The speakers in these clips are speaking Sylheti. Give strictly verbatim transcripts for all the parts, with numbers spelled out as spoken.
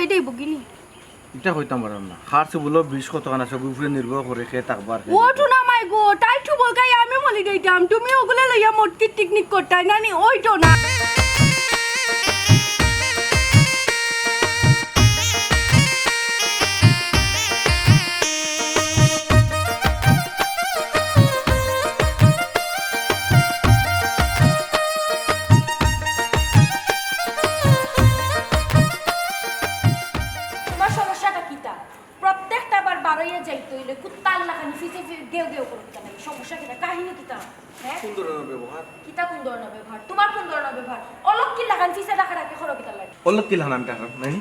এটাই বগিনি। ইটা কইতাম পারলাম না। খার চুবুলো বিষ কতখান আছে, গুফরে নির্ভর করে কে থাকবার কে। ও টুনা মাই গো, তাই তো বলকাই আমি মলি দিতাম, তুমি ওগুলা লইয়া মটকি টিকনিক করতাই নানি, ওই তো না। তোমার সমস্যাটা কিতা? প্রত্যেকটা বার বারইয়া যাইতে হইলে কুত্তার লাখানি ফিসে ফি-, গেউ গেউ করে কিতা লাগে? সমস্যা কিতা? কাহিনী কিতা? হ্যাঁ? কোন ধরনের ব্যবহার? কিতা কোন ধরনের ব্যবহার? তোমার কোন ধরনের ব্যবহার? অলক্ষীর লাখান ফিসে ডাকা ডাকি করো কিতা লাগে? অলক্ষীর লাখান আমি ডাকরাম, নানি?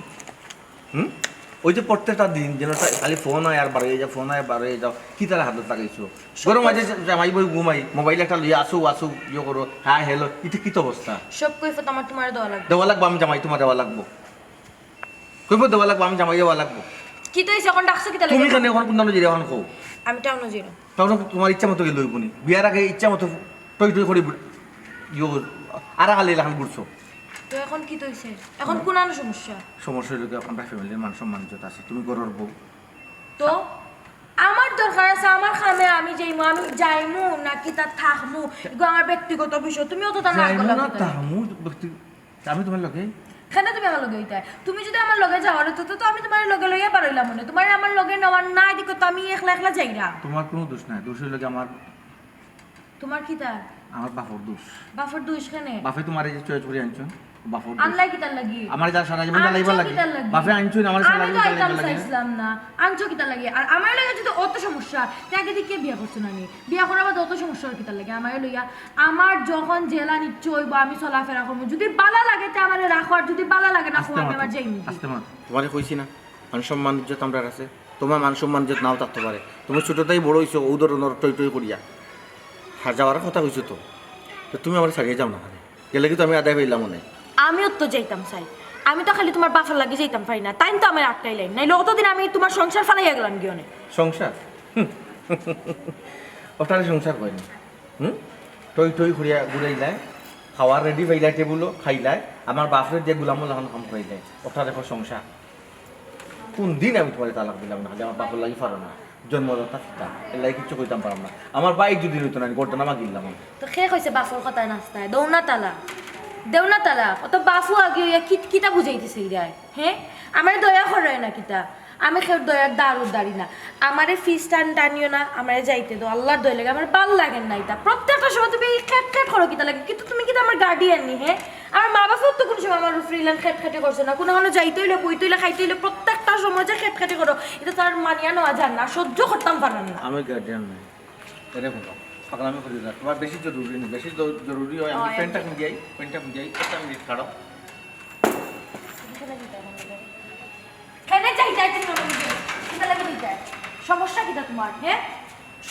হুম? ওই যে প্রত্যেকটা দিন যেন তা-, খালি ফোন আয় আর বারইয়া যাও, ফোন আয় বারইয়া যাও, কিতার হাতত লাগাইছো? গরম মাঝে জামাই বউ ঘুমাই, মোবাইল একটা লইয়া আসো, আসো, ইয়ে করো, হ্যাঁ, হ্যালো, ইটা কিতা অবস্থা? সব কৈফত আমার তোমার দেওয়া লাগবে। দেওয়া লাগবো, আমি জামাই তোমার দেওয়া লাগবো। কইব দেওয়া লাগবো, আমি জামাই দেওয়া লাগবো। কি তো হইছে? এখন ডাকছো কিতা লাগি? তুমি কেনে এখন কোন টাউনো যাইরায় এখন কও? আমি টাউনো যাইরাম। টাউনো তোমার ইচ্ছা মতো গেলে অইবো নি? বিয়ার আগে ইচ্ছা মতো টই টই করি ইয়ো আরা খালি লাখান ঘুরছো। তো এখন কি তো হইছে? এখন কোন আনো সমস্যা? সমস্যা হইলো কি, আমরা ফ্যামিলির মান সম্মান ইজ্জত আছে, তুমি ঘরর বউ। তো আমার দরকার আছে, আমার কামে আমি যাইমু, আমি যাইমু নাকি তা থাকমু? এগু আমার ব্যক্তিগত বিষয়, তুমি অত তা না যাইমু করলে না, কি করে? থাকমু ব্যক্তি-, আমি তোমার লগে। কেনে তুমি আমার লগে অইতায়? তুমি যদি আমার লগে যাও, তো, তো, তো আমি তোমার লগে লইয়া বারইলাম মনে। তোমার আমার লগে নেওয়ার না, এদিকে তো আমি একলা একলা যাইরাম। তোমার কোনো দোষ নাই, দোষ হইলো কি আমার। তোমার কিতা? আমার বাপর দোষ। বাপর দোষ কেনে? বাপে তোমার এই যে চয়েস করে আনছো, বাপর দোষ। আনলাই কিতার লাগি? আমার যা সারা জীবন আনছো জ্বালাইবার লাগি। কিতার লাগি? বাপে আনছো না, আমার আমি সারা তো জীবন আনতাম জ্বালাইবার লাগি। চাইছিলাম না। আনছো কিতার লাগি? আর আমার লগে যদি অত সমস্যা, তে আগে দেখি বিয়া করছো না নি? বিয়া করার বাদে অত সমস্যা আর কিতার লাগি? আমার লইয়া, আমার যখন যেলা নিচ্ছে হইব, আমি চলাফেরা করবো। যদি বালা লাগে, তে আমারে রাখো, আর যদি বালা লাগে না, আস্তে আমি মাতো, আমার যাইমু। আস্তে মাতো। তোমারে কইছি না, মান সম্মান ইজ্জত আমরার আছে। তোমার মান সম্মান ইজ্জত নাও থাকতে পারে। তুমি ছোটটাই বড় হইছো, ও ধরনের টই টই করিয়া। আর যাওয়ার কথা কইছো তো, তো তুমি আমার ছাড়িয়ে যাও না, আরে। গেলে কি তো আমি আদায় পাইলাম মনে। আমিও তো যাইতাম চাই, আমি তো খালি তোমার বাপর লাগি যাইতাম পারি না, তাইন তো আমার আটকাইলাই, নাইলে অতদিন আমি তোমার সংসার ফালাইয়া গেলাম গিয়ে অনেক। সংসার? হুম। ওটারে সংসার কয় না। হুম? টই টই করিয়া ঘুরাইলায়, খাওয়ার রেডি পাইলায় টেবুলো, খাইলায়, আমার বাপরে দিয়ে গুলামর লাখান কাম করাইলায়। ওটা দেখো সংসার। কোন দিন আমি তোমারে তালাক দিলাম না, খালি আমার বাপর লাগি পারো না, জন্মদাতা পিতা, এর লাগি কিচ্ছু কইতাম পারলাম না। আমার ভাই যদি হইতো না, আমি গর্দনা মাগিলাম আমি। তো কে কইছে বাপর কথায় নাচতায়? দেও না তালাক, দেও না তালাক। অত বাপু আগে হইয়া কিত-, কিতা বুঝাইতেছে ইরায়? হ্যাঁ, আমারে দয়া করে না কিতা? আমি কেউর দয়ার দার উদ্ধারি না। আমারে ফিস টান টানিও না, আমারে যাইতে দাও, আল্লাহর দয়া লাগে, আমার ভালা লাগে না ইতা। প্রত্যেকটা সময় তুমি এই খেট খেট করো কিতা লাগে? কিন্তু তুমি কিতা আমার গার্ডিয়ান নি, হ্যাঁ? আমার মা বাপও তো কোনো সময় আমার উপরে ইলান খেট খেটে করছে না। কোনো কোনো যাইতে হইলে, বইতে হইলে, খাইতে হইলে প্রত্যেকটা সময় যে খেট খেটে করো, ইতা তো আর মানিয়া নেওয়া যায় না, সহ্য করতাম পারলাম না। আমি গার্ডিয়ান নাই, এরে হুনো, পাগলামি করি না। তোমার বেশি জরুরি নি, বেশি জ-, জরুরি হয় আমি প্যান্টটা খুঁজে যাই, প্যান্টটা খুঁজে যাই, একটা মিনিট খাড়ো। কেনে যাইতায় তুমি আমার লগে? কিতা লাগি যাইতায়? সমস্যা কিতা তোমার, হ্যাঁ?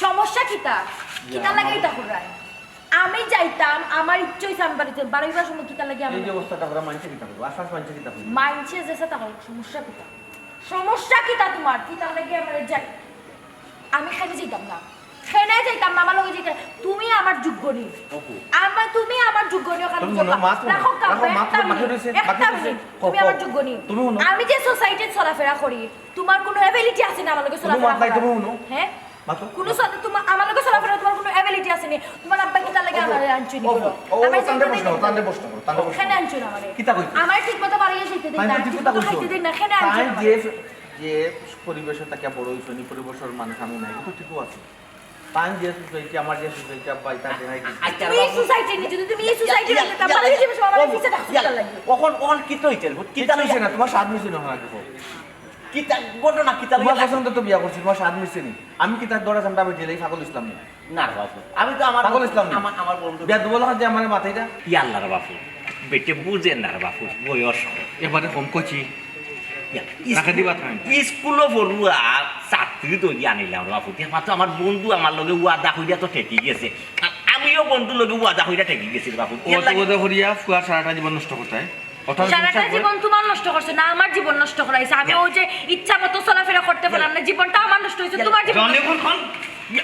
সমস্যা কিতা? কিতা লাগি ইতা করায়? আমি যাইতাম, আমার ইচ্ছা হইছে আমি বাড়িতে বারইবার সময় কিতা লাগি আমি এই যে অবস্থাটা করা মানছে কিতা করবো? আশপাশ মানছে কিতা করবো? মানছে যে সেটা হোক, সমস্যা কিতা? সমস্যা কিতা তোমার? কিতা লাগি আমার যাই? আমি খালি যাইতাম না। কেনে যাইতাম না, আমার লগে যাইতে। তুমি আমার যোগ্য নি। ওহো। আমার, তুমি আমার যোগ্য নি, ওখানে তুমি হুনো, মাত হুনো। রাখো কাম, রাখো, মাত একটা হুনো, বাকি মিনিট, রয়েছে, একটা বাকি রয়েছে। মিনিট। কও, তুমি কও। আমার যোগ্য নি। তুমি হুনো। আমি যে সোসাইটিত চলাফেরা করি, তোমার কোনো অ্যাবিলিটি আছে না আমার লগে তুমি চলাফেরা মাত নাই, করার? তুমি হুনো। হ্যাঁ? মাত হুনো। কোনো সাথে তোমার, আমার লগে চলাফেরা তোমার কোনো অ্যাবিলিটি আছে নি? তোমার আব্বা কিতা লাগি ওহো, আমারে আনছইন ওহো, করো? ও, ও, আমার তানরে জিন্দগি প্রশ্ন করো, তানরে প্রশ্ন করো, তানরে প্রশ্ন করো। কেনে আনছইন আমারে? কিতা কইছো? আমার ঠিক মতো বাড়ি গেছে দিন তাই না, ঠিক মতো খাইতে দিন না, কেনে আনছইন আমারে? যে, যে পরিবেশে থাকিয়া বড় হইছো, নি পরিবেশর মানুষ আমি নাই, তো ঠিকও আছে। তান যে সোসাইটি, আমার যে সোসাইটি, আব্বা, ইতা দেখাই দিছে। আচ্ছা, তুমি এই সোসাইটি নি, যদি তুমি এই সোসাইটি ইয়া, নি, ইয়া, তাহলে ইয়া, এই জিনিস আমার ইয়া, পিছে ডাকতে ইয়া, লাগে। অখন, অখন কিতা হইছে? কিতা কিচ্ছু হইছে না, তোমার স্বাদ মিশে না, হয় দেখো। কিতা ঘটনা, কিতা তোমার লইয়া পছন্দ তো বিয়া করছি, তোমার স্বাদ মিশে নি। আমি কিতা দরা চামড়া বেজে লই, পাগল ইসলাম নি। না রে বাপু, আমি তো আমার পাগল ইসলাম নি। আমার, আমার বন্ধু। বিয়া দুবলা যে আমার মাথায় এটা। ইয়া আল্লাহ রে বাপু, বেটে বুঝে না রে বাপু, বয়স। এবারে কম কচি। ইয়া, রাখা দিবা তুমি। স্কুলো পড়ুয়া ছাত্রী ধরি আনিলাম রে বাপু। একমাত্র আমার বন্ধু আমার লগে ওয়াদা কইরা তো ঠেকি গেছে। আর আমিও বন্ধু লগে ওয়াদা কইরা ঠেকি গেছি রে বাপু। ও তো ওয়াদা করিয়া ফুয়া সারাটা জীবন নষ্ট করতে হয়। সারাটা জীবন তোমার নষ্ট করছে না, আমার জীবন নষ্ট করাইছে। আমি ওই যে ইচ্ছা মতো চলাফেরা করতে পারলাম না, জীবনটা আমার নষ্ট হইছে, তোমার জীবন নষ্ট। জনে কোন খান? ইয়া।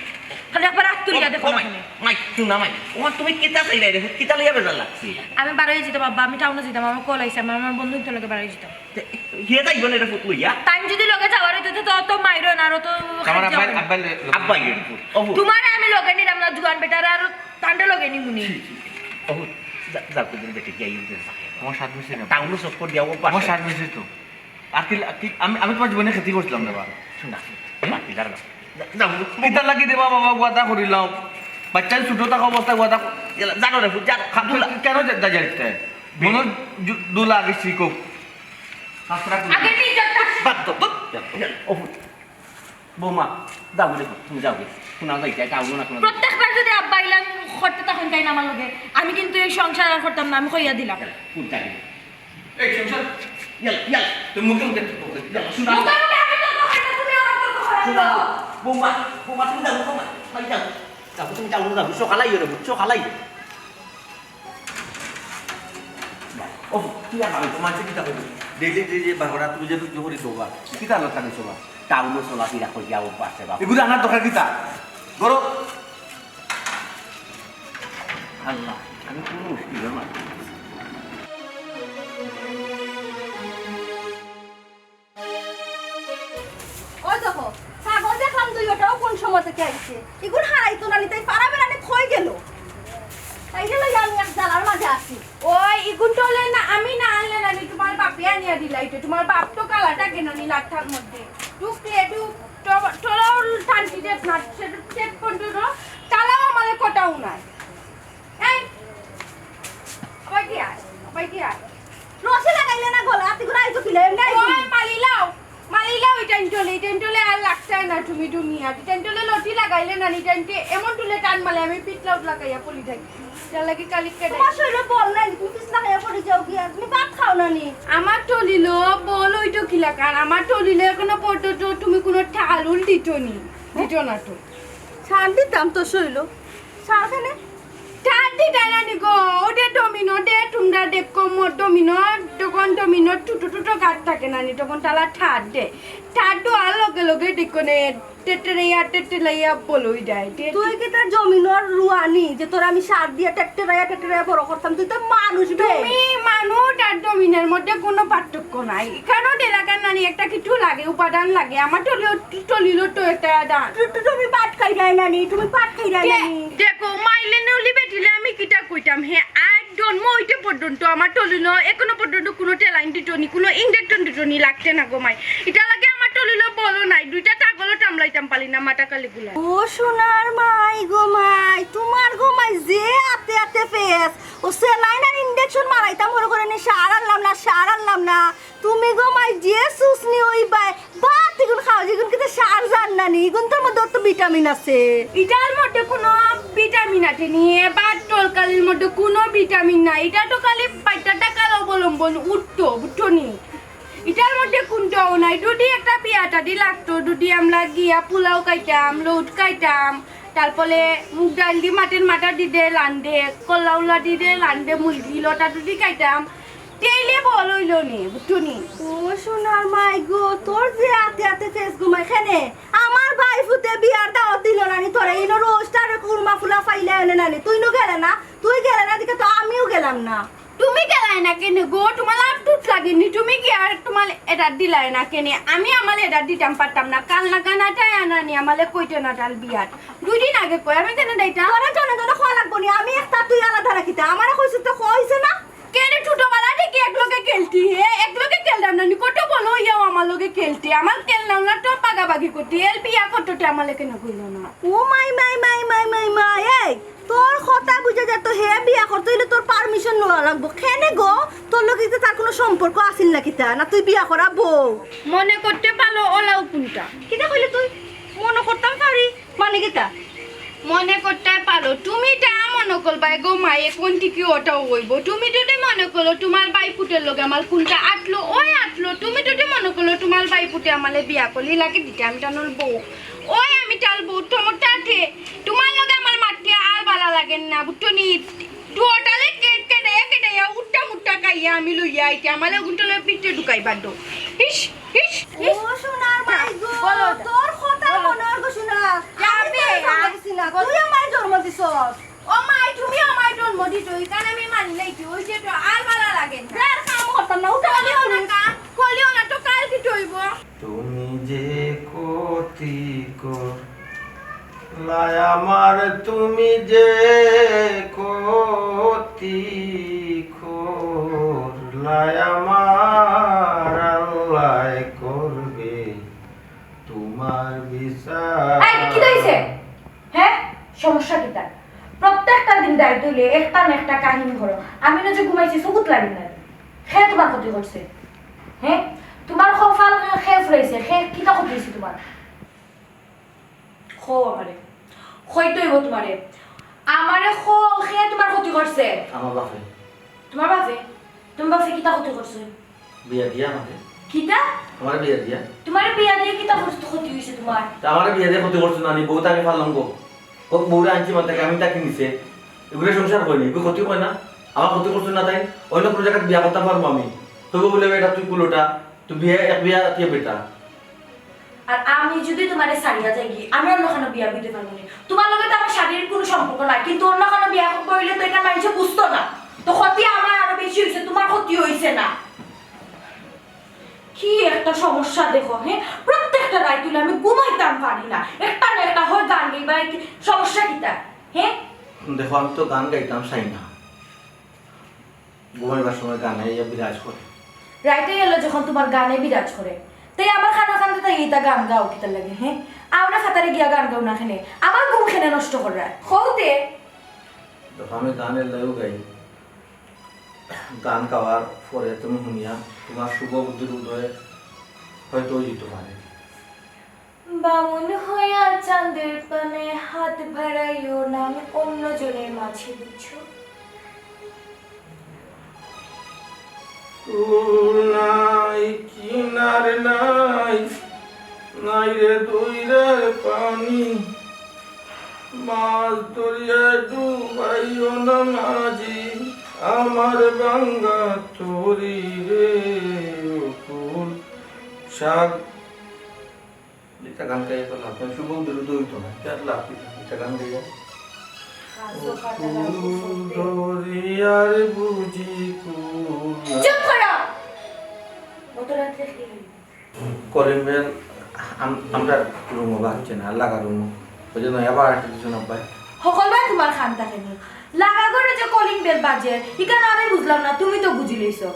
খালি একবার আত তুলিয়া দেখো ও না মাই, কেনে। মাই, হুনো না মাই। ওখান তুমি কিতা চাইলায় রে? কিতা লইয়া বেজার লাগছে? আমি বারই যাইতাম আব্বা, আমি টাউনো যাইতাম, আমার কল আইছে, আমার, আমার বন্ধু ইন্তর লগে বারই যাইতাম। তে, হে যাইবো না রে ফুত লইয়া? তাইন যদি লগে যাওয়ার অইতো তো, তো মাইরো না, আর তো আমার খালি আব্বাই, যাওয়ার। আব্বাই লে-, লে-, আব্বাই রে ফুত। ও ফুত। তোমারে আমি লগে নিলাম না, জুয়ান বেটারে আর তানরে লগে নিমুনি। ও ফুত। যা-, যাও তো দিন বেটি গিয়া ইউরোপের ফাঁকে। আমার সাত মিশে না। টাউনো চক্কর দিয়া ও আমার পাশে। সাত মিশে তো। আর কি, কি, আমি, আমি তোমার জীবনে ক্ষতি করছিলাম না বা। শোনা, মাটি দাঁড়াও। যাও। কিতা লাগি দেবা বাবা, ওয়াদা করিলাম। বাচ্চা ছোট থাকা অবস্থায় ওয়াদা ক-, গেলা, জানো রে ফুত, জানো। খা-, দুলা। কেন যা-, যা-, যাইতে? মনে হয় জু-, দুলা আগে শিখো। হাতরা করে। আগে নিজের কাছে বাদ দাও, বাদ দাও। ও ফুত। বৌমা, যাও রে ফুত, তুমি যাও গে। শোনা যাইতে, টাউনো না কোনো। প্রত্যেকবার যদি আব্বা ইলান করতে তখন তাই না আমার লগে, আমি কিন্তু এই সংসার আর করতাম না, আমি কইয়া দিলাম। ফুত যাবে। এই সংসার, ইয়াল, ইয়াল। তুই মুখে মুখে তর্ক করিস। ইয়াল, শোনা। মুখে মুখে আমি তর্ক করি না, তুমি আমার তর্ক করাচ্ছ। শোনা। বৌমা, বৌমা, তুমি যাও, বৌমা। ভাই যাও। যাও, তুমি যাও, যাও। সকালাই রে ফুত, সকালাই। ও ফুত, তুই আর ভাবি। মানষে কিতা কইবো? ডেইলি ডেইলি বারবার তুমি যে তুই করি দোবা। কিতা আলো থাকি সবা? টাউনো চলাফেরা করিয়া অভ্যাস আছে বাবা। এগুলো আনার দরকার কিতা? ধরো। আল্লাহ, আমি কোনো মুশকিলের মাঝে। ওই দেখো, ছাগল দেখলাম দুই, ওটাও কোন সময় থেকে আইছে। ইগুন হারাইতো না নি, তাই পারা বেড়ানি থই গেল। তাই গেল, আমি এক জ্বালার মাঝে আছি। ওই ইগুন তো হলে না, আমি না আনলে নানি তোমার বাপে আনিয়া দিলা। এটা তোমার বাপ তো কালা থাকে নানি লাঠার মধ্যে। টুকলে টুক, টো-, টোলাও টানছি যে না, সে, সে পর্যন্ত তালাও আমালে কটাও নাই। এই, আবার কি আয়? আবার কি আয়? রশি লাগাইলে না গলা, আতি করে আইতো কিলে, এমনি আইতো। ওই মালিলাও, মালিলাও, ইটাইন চলে, ইটাইন চলে আর লাগছে না তুমি দুনিয়া। ইটাইন চলে লটি লাগাইলে না, ইটাইন তে এমন তুলে টান মালে আমি পিছলাউত লাগাইয়া পড়ি যাই। যার লাগি কালি কেটে। তোমার শরীরে বল নাই, তুমি পিছলা খাইয়া পড়ি যাও কি আর? তুমি ভাত খাও না নি? আমার টলিলো বল ওই তো কিলা কান, আমার টলিলো এখনো পর্যন্ত তুমি কোনো ঠালুল দিত নি, দিত না তো। ছাড় দিতাম তো শরীর। ছাড় কেনে? ঠার দিতা না নি গো, ওটা ডমিনো দে, তোমরা দেখো মোর ডমিনো, তখন ডমিনো টুটো টুটো গাছ থাকে না নি, তখন তালা ঠার দে। ঠার দেওয়ার লগে লগে দেখো নে, টেটেলাইয়া, টেটেলাইয়া বলই দেয়। টে- তুই কি তার জমিনর রুয়ানি যে তোর আমি সার দিয়া টেট্টেরাইয়া টেট্টেরাইয়া বড় করতাম? তুই তো মানুষ বে। তুমি মানুষ আর ডমিনের মধ্যে কোনো পার্থক্য নাই। কারণ এলাকার নানি একটা কিছু লাগে, উপাদান লাগে। আমার টলিও, টলিলো তো একটা দান। তু-, তু-, তুমি পাট খাই যায় না নি, তুমি পাট খাই যায় না নি। দেখো, মাইলে নেউলি বেটিলে আমি কিতা কইতাম? হে, আর জন্ম হইতে পর্যন্ত আমার টলিলো এখনো পর্যন্ত কোনো টেলাইন দিত নি, কোনো ইঞ্জেকশন দিত নি, লাগতে না গো মাই। এটা লাগে আমার টলিলো বলো নাই, দুইটা ছাগলও টামলাইতাম পারি না, মাথা কালি গুলা। ও সোনার মাই গো মাই, তোমার গো মাই যে আতে আতে ফেস, ও সেলাইন আর ইঞ্জেকশন মারাইতাম হলো করে নি, সার আনলাম না, সার আনলাম না। তুমি গো মাই যে সুসনি ওই বাই, বা তিগুন খাও, যেগুন কিতা সার জান না নি, ইগুন তোর মধ্যে অত ভিটামিন আছে। ইটার মধ্যে কোনো ভিটামিন আছে নি? এবার তরকারির মধ্যে কোনো ভিটামিন নাই। এটা তো খালি পাইটা টাকার অবলম্বন উঠতো, বুঝছো নি? ইটার মধ্যে কোনটাও নাই। যদি একটা বিয়া টাদি লাগতো, যদি আমরা গিয়া পোলাও খাইতাম, লুট খাইতাম, তারপরে মুগ ডাল দি মাটির মাথা দি দে লান্দে, কল্লাউলা দি দে লান্দে, মুলগি লতা যদি খাইতাম, তেইলে বল হইল নি, বুঝছো নি? ও সোনার মাই গো, তোর যে আতে আতে ফেস ঘুমাই খেনে, আমার ভাই ফুতে বিয়ার দাওয়াত দিল নানি তোরে, ইনো রোস্ট আর কুরমা ফুলা ফাইলে এনে নানি, তুই নো গেলে না, তুই গেলে না দিকে তো আমিও গেলাম না। তুমি গেলাই না কেনে গো? তোমার লাভ টুট লাগেনি, তুমি কি আর তোমার এডার দিলাই না কেনে? আমি আমার এডার দিতাম পারতাম না, কাল না কানাটায় আনানি আমালে কইতে না তাল বিয়ার দুই দিন আগে কই আমি কেন দাইতা? তোরা জনে জনে খাওয়া লাগবো নি, আমি একটা তুই আলাদা রাখিতে, আমারে কইছিস তো খাওয়া হইছে না। কেন ছোটবেলা থেকে এক লগে খেলতি, হে? এক লগে খেলতাম না নি, কত বলো ইয়াও আমার লগে খেলতি, আমার খেলনা উলা তো বাগাবাগি করতি, এল বিয়া করতে আমালে কেন কইল না? ও মাই মাই মাই মাই মাই মাই, এই তোর কথা বুঝে যা তো, হে বিয়া করতে হইলে তোর পারমিশন নেওয়া লাগবো। কেনে গো, তোর লগে কি তার কোনো সম্পর্ক আছিল না কিতা? না তুই বিয়া করা বউ? মনে করতে পারো ওলাও কোনটা? কিতা কইলে তুই? মনে করতাম পারি মানে কিতা? মনে করতে পারো, তুমি তা মনে করবায় গো মায়ে কোন টিকি ওটাও হইব। তুমি যদি মনে করো তোমার ভাই ফুটের লগে আমার কোনটা আটলো, ওই আটলো। তুমি যদি মনে করো তোমার ভাই ফুটে আমালে বিয়া করলি লাগে দিতে আমি টানোর বউ, ওই আমি টাল বউ, তোমার তাতে তোমার লগে আমার মাততে আর বালা লাগে না, বুঝছো নি? দুটালে কেট কেটে কেটে উঠটা মুট্টা খাইয়া আমি লইয়া আইতে আমালে ওগুনটা লইয়া পিঠে ঢুকাই বাদ। ইস, ইস, ইস। ও সোনার মাই গো, বলো। তোর কথা বলো। মনে হয় গো সোনা। যাবে। আমি তো না গো, তুই আমারে জন্ম দিছস। ও মাই, তুমি আমারে জন্ম দিছো, ইখান আমি মানি লাইছি, ওই যে তো আর ভালা লাগে না। আর কাম করতাম না, উঠা কলিও না কাম, কলিও না তো কাল কিতা অইবো? তুমি যে ক্ষতিকর, লাই আমার তুমি যে ক্ষতিকর, লাই আমার আল্লায় করবে তোমার বিচার। এই, কিতা অইছে? হে? সমস্যা কিতা? প্রত্যেকটা দিন রাইত অইলে একটা না একটা কাহিনী করো। আমি না যে ঘুমাইছি, চকুত লাগে না। হে তোমার ক্ষতি করছে? হে? তোমার কপাল হে ফুরাইছে? হে কিতা ক্ষতি অইছে তোমার? কও আমারে। কইতে অইবো তোমারে। আমারে কও, হে তোমার ক্ষতি করছে? আমার বাপে। তোমার বাপে? তোমার বাপে কিতা ক্ষতি করছে? বিয়া দিয়া আমারে। কিতা? আমারে বিয়া দিয়া। তোমারে বিয়া দিয়া কিতা ক্ষতি, ক্ষতি অইছে তোমার? তে আমারে বিয়া দিয়া ক্ষতি করছে না নি, বউত আমি পারলাম গো। ও বউরে আনছি মাত্র, আমি তাকে নিছে। এগুলো সংসার কইনি, এগুলো ক্ষতি কয় না। আমার ক্ষতি করছে না তাই? অন্য কোনো জাগাত বিয়া করতাম পারবো আমি। তবু বলে, "বেটা তুই কুলোটা, তুই বিয়া, এক বিয়া তুই বেটা।" আর আমি যদি তোমারে ছাড়িয়া যাইগি, আমি অন্য খানো বিয়া দিতে পারবো না। তোমার লগে তো আমার শারীরিক কোনো সম্পর্ক নাই, কিন্তু অন্য খানো বিয়া করলে তো ইটা মানুষে বুঝতো না। তো ক্ষতি আমার আরো বেশি অইছে, তোমার ক্ষতি অইছে না। কি একটা সমস্যা দেখো, হে? প্রত্যেকটা রাইত অইলে আমি ঘুমাইতাম পারি না। একটা না একটা হয় গান গাইবা, কি সমস্যা কিতা? হে? দেখো, আমি তো গান গাইতাম চাই না। ঘুমাইবার সময় গানে ইয়া বিরাজ করে। রাইত অইলে যখন তোমার গানে বিরাজ করে, তাই আমার খানা খান্দে তাই ইতা গান গাও কিতার লাগি, হে? আমরা ফাতারে গিয়া গান গাও না কেনে? আমার ঘুম কেনে নষ্ট কররায়? কও তে। দেখো, আমি গান এর লাগিও গাই। গান গাওয়ার পরে তুমি হুনিয়া তোমার শুভ বুদ্ধির উদয় হয়তো অইতো পারে। বামুন হইয়া চান্দের পানে হাত বাড়াইও না, আমি অন্য জনের মাঝে, বুঝছো? কুল নাই, কিনার নাই, নাই রে দইরার পানি। মাছ ধরিয়া ডুবাইও না মাঝি, আমার ভাঙ্গা তরি রে। ও কুল শাক। এটা গান গাইয়া তো লাভ নাই, শুভ বিরুদ্ধ অইতো না। এটা লাভ কি? এটা গান গাইয়া। কাজও কাটা লাগবো সত্যি। দরিয়ার বুঝি কুল। চুপ করো। অত রাত্রে কি হইল? কলিং বেল আম-, আমরা রুমো বাজছে না, লাগা রুমো। ওই যে নয়া ভাড়াটি দিছইন আব্বায়। হকলবার তোমার খান থাকে নি। লাগা ঘরে যে কলিং বেল বাজে, ইখান আমি বুঝলাম না, তুমি তো বুঝিলাইছো।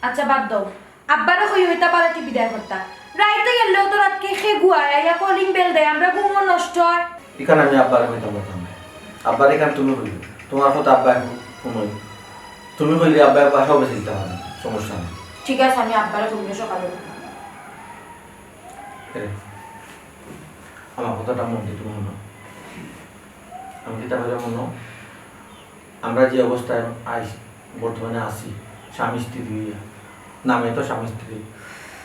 আচ্ছা, বাদ দাও। আব্বারে কই অইতা পারে টিভি দেয় করতা। রাইতে গেলেও তো রাতকে খে গুয়ায় আইয়া কলিং বেল দেয়, আমরা ঘুমও নষ্ট হয়। ইখান আমি আব্বারে কইতাম পারতাম না। আব্বারে ইখান তুমি কইবে। তোমার কথা আব্বায় হুনইন। তুমি কইলে আব্বায় বাসাও বেশি দিতে পারে, সমস্যা নাই। ঠিক আছে, আমি আব্বারে কইলে সকালে। এরে, আমার কথাটা মন দিয়া তুমি হুনো। আমি কিতা কইলাম হুনো? আমরা যে অবস্থায় আইস, বর্তমানে আছি, স্বামী স্ত্রী অইয়া, নামে তো স্বামী স্ত্রী।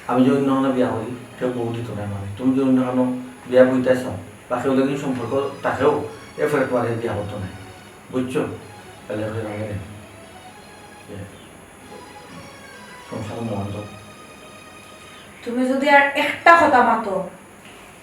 আমি যে অন্য কোনো বিয়া করি, কেউ বউ দিত না মানে। তুমি যে অন্য কোনো বিয়া বইতে চাও, বা কেউ যদি সম্পর্ক থাকেও, এরপরে তোমার এই বিয়া করতো না। বুঝছো? তাহলে আমি রাগে নেই। এ, সংসার মহান্ত। তুমি যদি আর একটা কথা মাতো,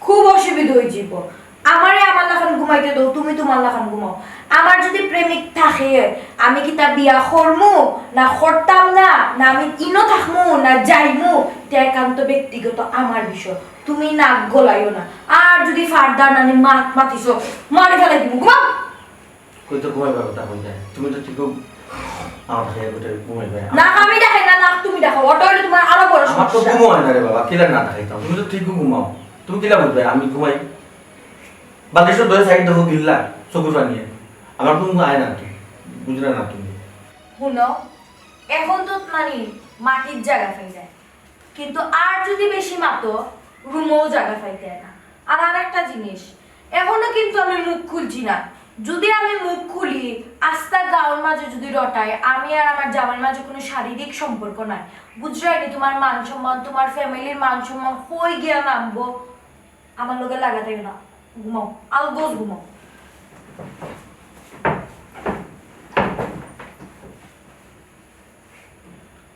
খুব অসুবিধা অইযিবো। আমারে আমার লাখান ঘুমাইতে দেও, তুমি তোমার লাখান ঘুমাও। আমার যদি প্রেমিক থাকে, আমি কিতা বিয়া করমু না করতাম না, না আমি ইনো থাকমু না যাইমু, ইটা একান্ত ব্যক্তিগত আমার বিষয়। তুমি নাক গলাইও না। আর যদি ফারদার নানি মাত মাতিছো, মারি ফালাই দিমু। ঘুমাও। কই তো ঘুমাইবার কথা কই যায়। তুমি তো ঠিকও আমার কাছে এগোতে ঘুমাইবে। না, আমি দেখাই না, না তুমি দেখাও। ওটা হইলে তোমার আরো বড় আমার তো সমস্যা। ঘুম হয় না রে বাবা, কিলা না দেখাইতাম। তুমি তো ঠিকও ঘুমাও। তুমি কিলা বুঝবে আমি ঘুমাই? বালিশর ধরে সাইড দেখো গিল্লা, চকুর পানিয়ে। আমার ঘুম আয় না তো, বুঝলে না তুমি। হুনো, এখন তো মানে মাটির জাগা পাই যায়। কিন্তু আর যদি বেশি মাতো, রুমেও জাগা পাইতে না। আর আরেকটা জিনিস, এখনো কিন্তু আমি মুখ খুলছি না। যদি আমি মুখ খুলি, আস্তা গাঁওর মাঝে যদি রটাই, আমি আর আমার জামাইর মাঝে কোনো শারীরিক সম্পর্ক নাই। বুঝরায়নি, তোমার মান সম্মান, তোমার ফ্যামিলির মান সম্মান কই গিয়া নামবো? আমার লগে লাগাতে না, ঘুমাও, আলগোজ ঘুমাও।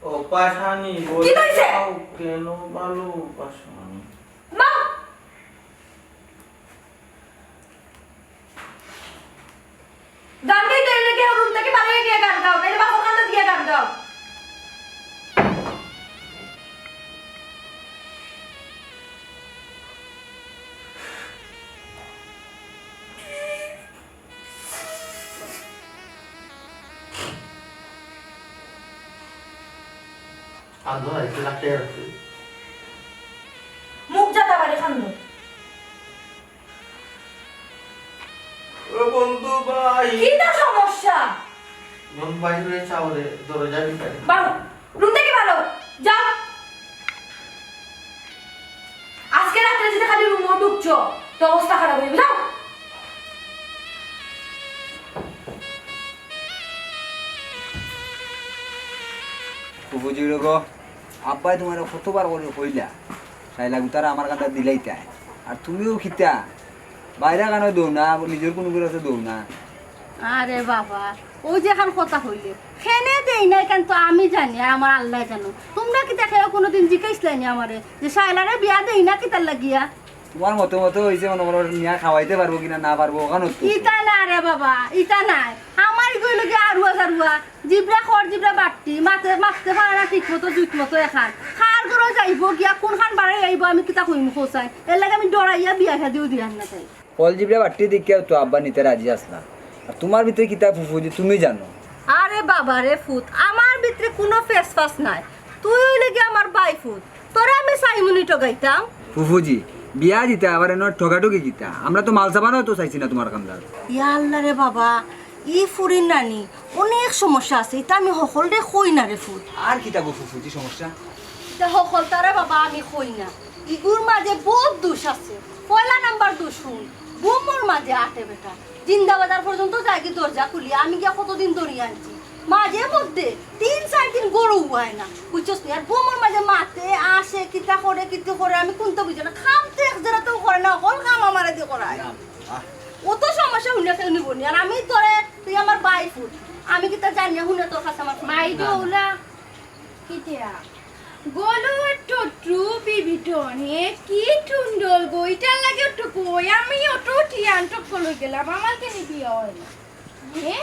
ও পাশানি, কি হইছে? বলতে চাও কেন ভালোবাসা আমি? মা! আন্দো আইছে, লাগতে আছে। মুখ যাতা বাড়ি খান্দো। ও বন্ধু ভাই। কিতা সমস্যা? বন্ধু ভাই রয়েছে আমাদের দরজা ভিতরে। বারো, রুম থাকি বারো, যাও। আজকে রাত্রে যদি খালি রুমো ঢুকছো, তো অবস্থা খারাপ অইবো, যাও। ফুফুজি গো, আব্বায় তুমারে কতবার করি কইলা, শাইলা গুতারে আমার কান্দাত দিলাইতায়। আর তুমিও কিতা, বাইরা কানো দেও না, নিজর কুনু গুড়াছে দেও না। আরে বাবা, অউ যে অখান কথা কইলে, কেনে দেই না, ইখান তো আমি জানি, আর আমার আল্লায় জানো। তুমরা কিতা কেউ কুনুদিন জিকাইছলায় নি আমারে যে শাইলারে বিয়া দেই না কিতার লাগিয়া? তুমার মতে মতে অইছে, মনো করো মিয়া খাওয়াইতে পারবো কিনা না পারবো, অখানো তো। ইতা না রে বাবা, ইতা নায়। আমার ইগু অইলো গিয়া আরুয়া জারুয়া, জিবরা খর জিবরা বাট্টি, মাতে মাততে পারে না ঠিক মতো জুত মতো অখান। কার ঘরো যাইবো গিয়া কুনখান বারে আইবো আমি কিতা কইমু কও চাই? এরলাগি আমি ডরাইয়া বিয়া শাদিও দিয়ার না তাই। খর জিবরা বাট্টি দেখিয়াউ তো আব্বা নিতে রাজি আছলা। আর তুমার ভিতরে কিতা ফুফুজি তুমি জানো। আরে বাবা রে ফুত, আমার ভিতরে কুনু ফেসফাস নাই। তুই অইলে গিয়া আমার বাইফুত, তোরে আমি চাইমুনি ঠগাইতাম? ফুফুজি, বিয়া দিতা আবার এনো ঠগাঠগি কিতা? আমরা তো মাল সামানও তো চাইছি না তুমার কান্দাত। ইয়া আল্লাহ রে বাবা, ই ফুরির নানি অনেক সমস্যা আছে, ইতা আমি হকলরে কই না রে ফুত। আর কিতা গো ফুফুজি সমস্যা? ইতা হকলতারে বাবা আমি কই না, ইগুর মাঝে বউত দুষ আছে। পয়লা নাম্বার দুষ হুন, বুমর মাঝে আটে বেটা। জিন্দাবাজার পর্যন্ত যায়গি দরজা খুলি, আমি গিয়া কতদিন ধরি আনছি। মাঝে মধ্যে তিন চাইর দিন ঘরো উবায় না, বুঝছস নি? আর বুমর মাঝে মাতে, আসে, কিতা করে, কিতা করে, আমি কুন্তা বুঝি না। কাম তো এক জাগাতেউ করে না, হকল কাম আমারে দি করায়। অত সমস্যা হুনিয়া কেউ নিবো নি? আর আমি তোরে, তুই আমার বাইফুত, আমি কিতা জানিয়া হুনিয়া তোর কাছে আমার মাই দৌলা। কিতা? গলু টট্টু বিবিটনে কি টুন্ডল গো, ইটার লাগি অত কই, আমি অত টিয়ান টক্কল অই গেলাম, আমার কেনে বিয়া অয় না? হে?